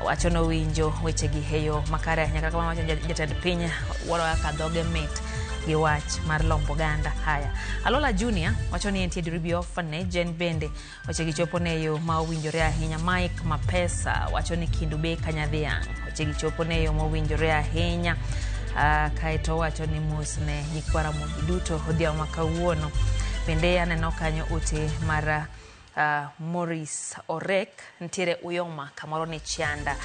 owacho nowinjo weche gi e yo makare ahinya kaka wacho jatend piny wuoro kaka dhoge mit gi wach mar lombo oganda. Haya, Alola Junior wacho ni entie Diribi Orphanage en bende weche gi chopo ne yo ma owinjore ahinya. Mike Mapesa wacho ni Kindu Bay Kanyadhiang' weche gi chopo ne yo mowinjore ahinya. Kaeto wacho ni mos ne nyikwa Ramogi duto odhiambo ma kawuono. Bende aneno kanyo ote mar Maurice Orek nitiere Uyoma kamoro ni Chianda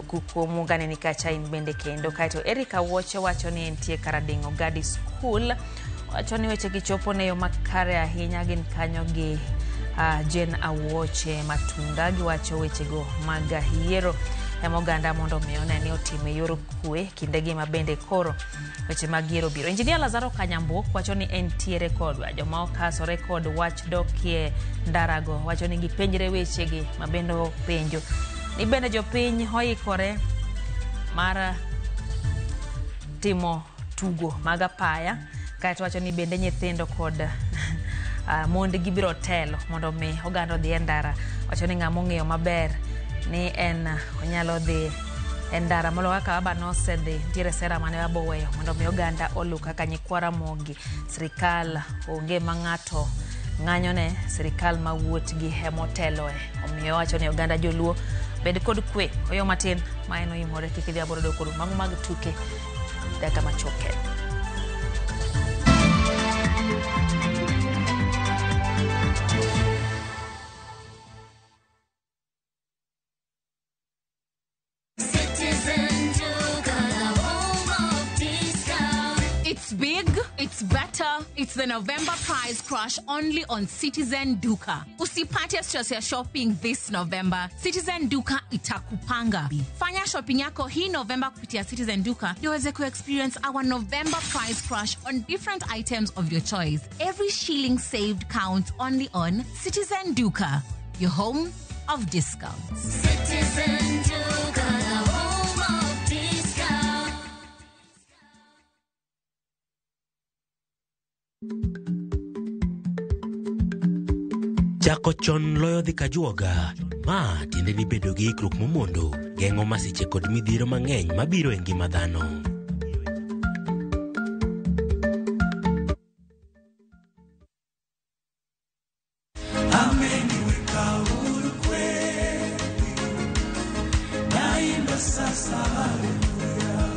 kukuomugane ni kacha in bende kendo. Kaeto Erika Wuoche wacho ni entie Karadeng'o Gadi School wacho ni weche gichopo ne yo makare ahinya gin kanyo gi Jane Awuoche Matunga giwacho wechego mag yiero ema oganda mondo mi one ni otime yor kwe kindegi ma bende koro weche mag yiero biro. Engineer Lazaro Kanyambuok wacho ni entiere kodwa joma okasore kod wach dokie ndarago wacho ni gipenjre wechegi ma bende openjo ni bende jopiny oikore mar timo tugo mag apaya. Kaeto wacho ni bende nyithindo kod mond gibiro telo mondo mi oganda odhi e ndara. Wacho ni ng'ama ong'eyo maber ni en onyalo dhi e ndara moloyo kaka baba nosedhi. Nitiere sera mane baba oweyo mondo mi oganda oluw kaka nyikwa Ramogi. Sirikal onge ma ng'ato ng'anyone, sirikal ma wuotgi emoteloe. Omiyo wacho ni oganda joluo bed kod kwe. Oyo matin ma en oimore kik idhi aboro dok kod mago mag tuke dakika machuok. It's big, it's better, it's the November price crash only on Citizen Duka. Usipate stress ya shopping this November. Citizen Duka itakupanga. Fanya shopping yako hii November kupitia Citizen Duka ndio uweze ku-experience our November price crash on different items of your choice. Every shilling saved counts only on Citizen Duka, your home of discounts. Citizen Duka, the home of discounts. Chako chon loyo dhi kajuoga. Ma tiende ni bedo gi ikruok momondo geng'o masiche kod midhiero mang'eny mabiro e ngima dhano. Ameniweka huru kweli, naimba sasa haleluya,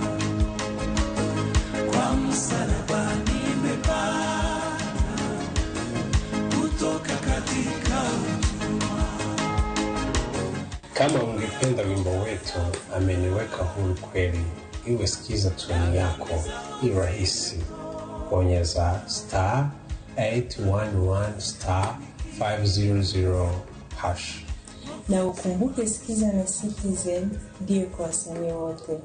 kwa msalaba nimepata kutoka katika utumwa. Kama ungependa wimbo wetu ameniweka huru kweli, iwe sikiza tuni yako irahisi. Bonyeza star 811 star 500 hash. Na ukumbuke Sikiza na Citizen ndiyo kwa wasanii wote.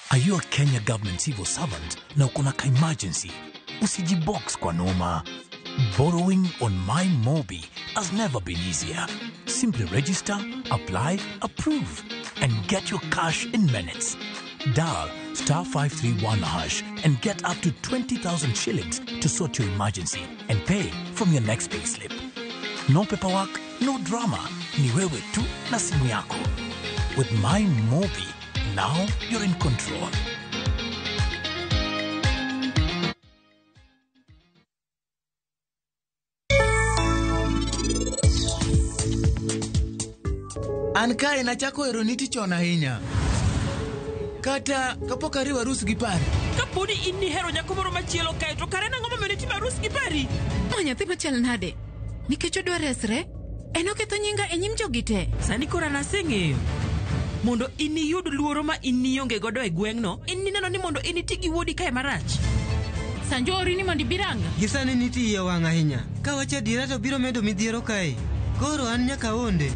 Are you a Kenya government civil servant na uko na ka emergency? Usijibox kwa noma. Borrowing on MyMobi has never been easier. Simply register, apply, approve, and get your cash in minutes. Dial star 531 hash and get up to 20,000 shillings to sort your emergency and pay from your next payslip. No paperwork, No drama, ni wewe tu na simu yako. With My Mobi, now you're in control. An kae nachako hero niti chon ahinya. Kata kapok ariwo arus gi Pari. Kapo ni in nihero nyako moro machielo kae to kare nang'o momiyo nitimo arus gi Pari? Ma nyathi machal nade? Nikech odwa resre, en oketho nyinga e nyim jogi te. Sani koro an aseng'eyo. Mondo in iyud luoro ma in nionge godo e gweng'no, in nineno ni mondo in iti gi wuodi kae marach. Sanjo ori ni mondo ibiranga. Gi sani nitie iye wang' ahinya. Kawacho adiera to biro medo midhiero kae. Koro an nyaka aonde.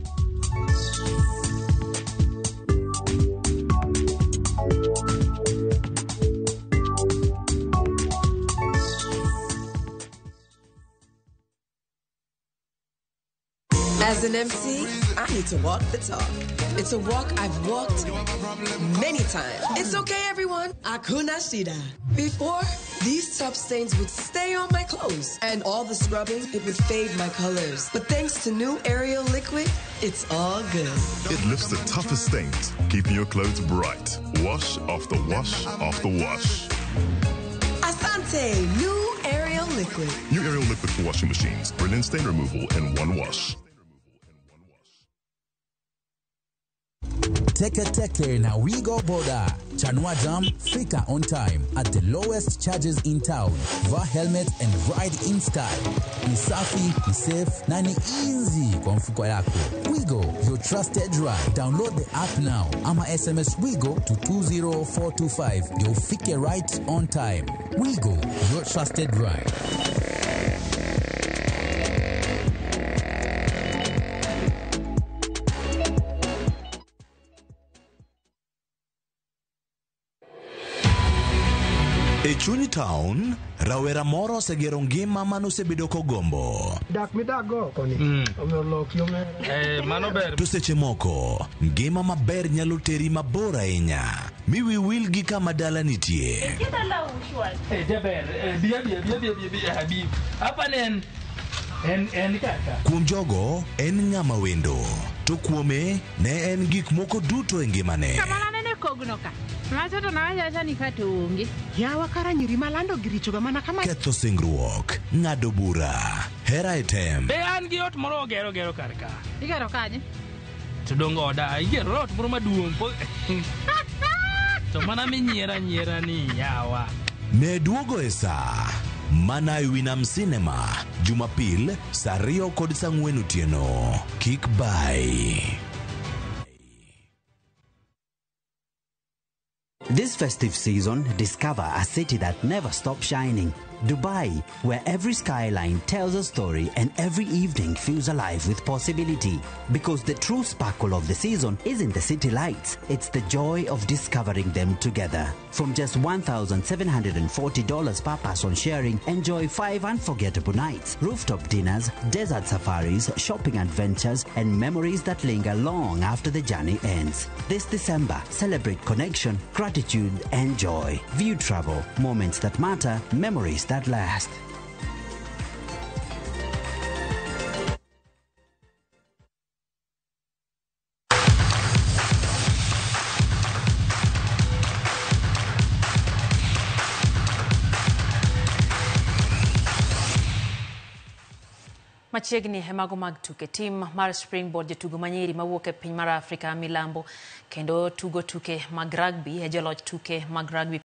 As an MC, I need to walk the talk. It's a walk I've walked many times. It's okay, everyone. Akuna shida. Before, these tough stains would stay on my clothes, and all the scrubbing, it would fade my colors. But thanks to new Ariel liquid, it's all good. It lifts the toughest stains, keeping your clothes bright. Wash after wash after wash. Asante, new Ariel liquid. New Ariel liquid for washing machines. Brilliant stain removal in one wash. Teke Teke na Wigo Boda. Chanua Jam, fika on time at the lowest charges in town. Vaa helmet and ride in style. Ni safi, ni safe na ni easy kwa mfuko yako. Wigo, your trusted ride. Download the app now ama SMS Wigo to 20425 ndio ufike right on time. Wigo, your trusted ride. E chuny town, rawera moro osegero ngima manosebedo kogombo. Dak midak go oko ni. Omiyo loki omera. Mano ber. To seche moko, ngima maber nyalo teri mabor ahinya. Mi wi wil gi kama dala nitie. Jaber, bi bi bi bi bi Habib. Hapa ne en kaka. Kuom jogo, en ng'ama wendo. To kuome, ne en gik moko duto e ngimane. Kamano nene kogno ka. Macho to nawacho ni ka to onge. Yawa kara nyiri malando gi richoga mana kama. Ketho singruok, ng'ado bura, hera e tem. Be an gi ot moro ogero gero kar ka. Igero kanye? To dongo oda, igero ot moro maduong'. To mana minyiera nyiera ni yawa. Ne duogo e saa. Mana e Winam Cinema, Jumapil, saa 2 kod saa 4 otieno. Kik bai. This festive season, discover a city that never stops shining. Dubai, where every skyline tells a story and every evening feels alive with possibility. Because the true sparkle of the season isn't the city lights, it's the joy of discovering them together. From just $1,740 per person sharing, enjoy 5 unforgettable nights, rooftop dinners, desert safaris, shopping adventures, and memories that linger long after the journey ends. This December, celebrate connection, gratitude, and joy. View travel, moments that matter, memories that last. Machiegni e mago mag tuke, tim mar Springboard jotugo manyiri mawuok e piny mar Afrika milambo kendo tugo tuke mag rugby e joloch tuke mag rugby.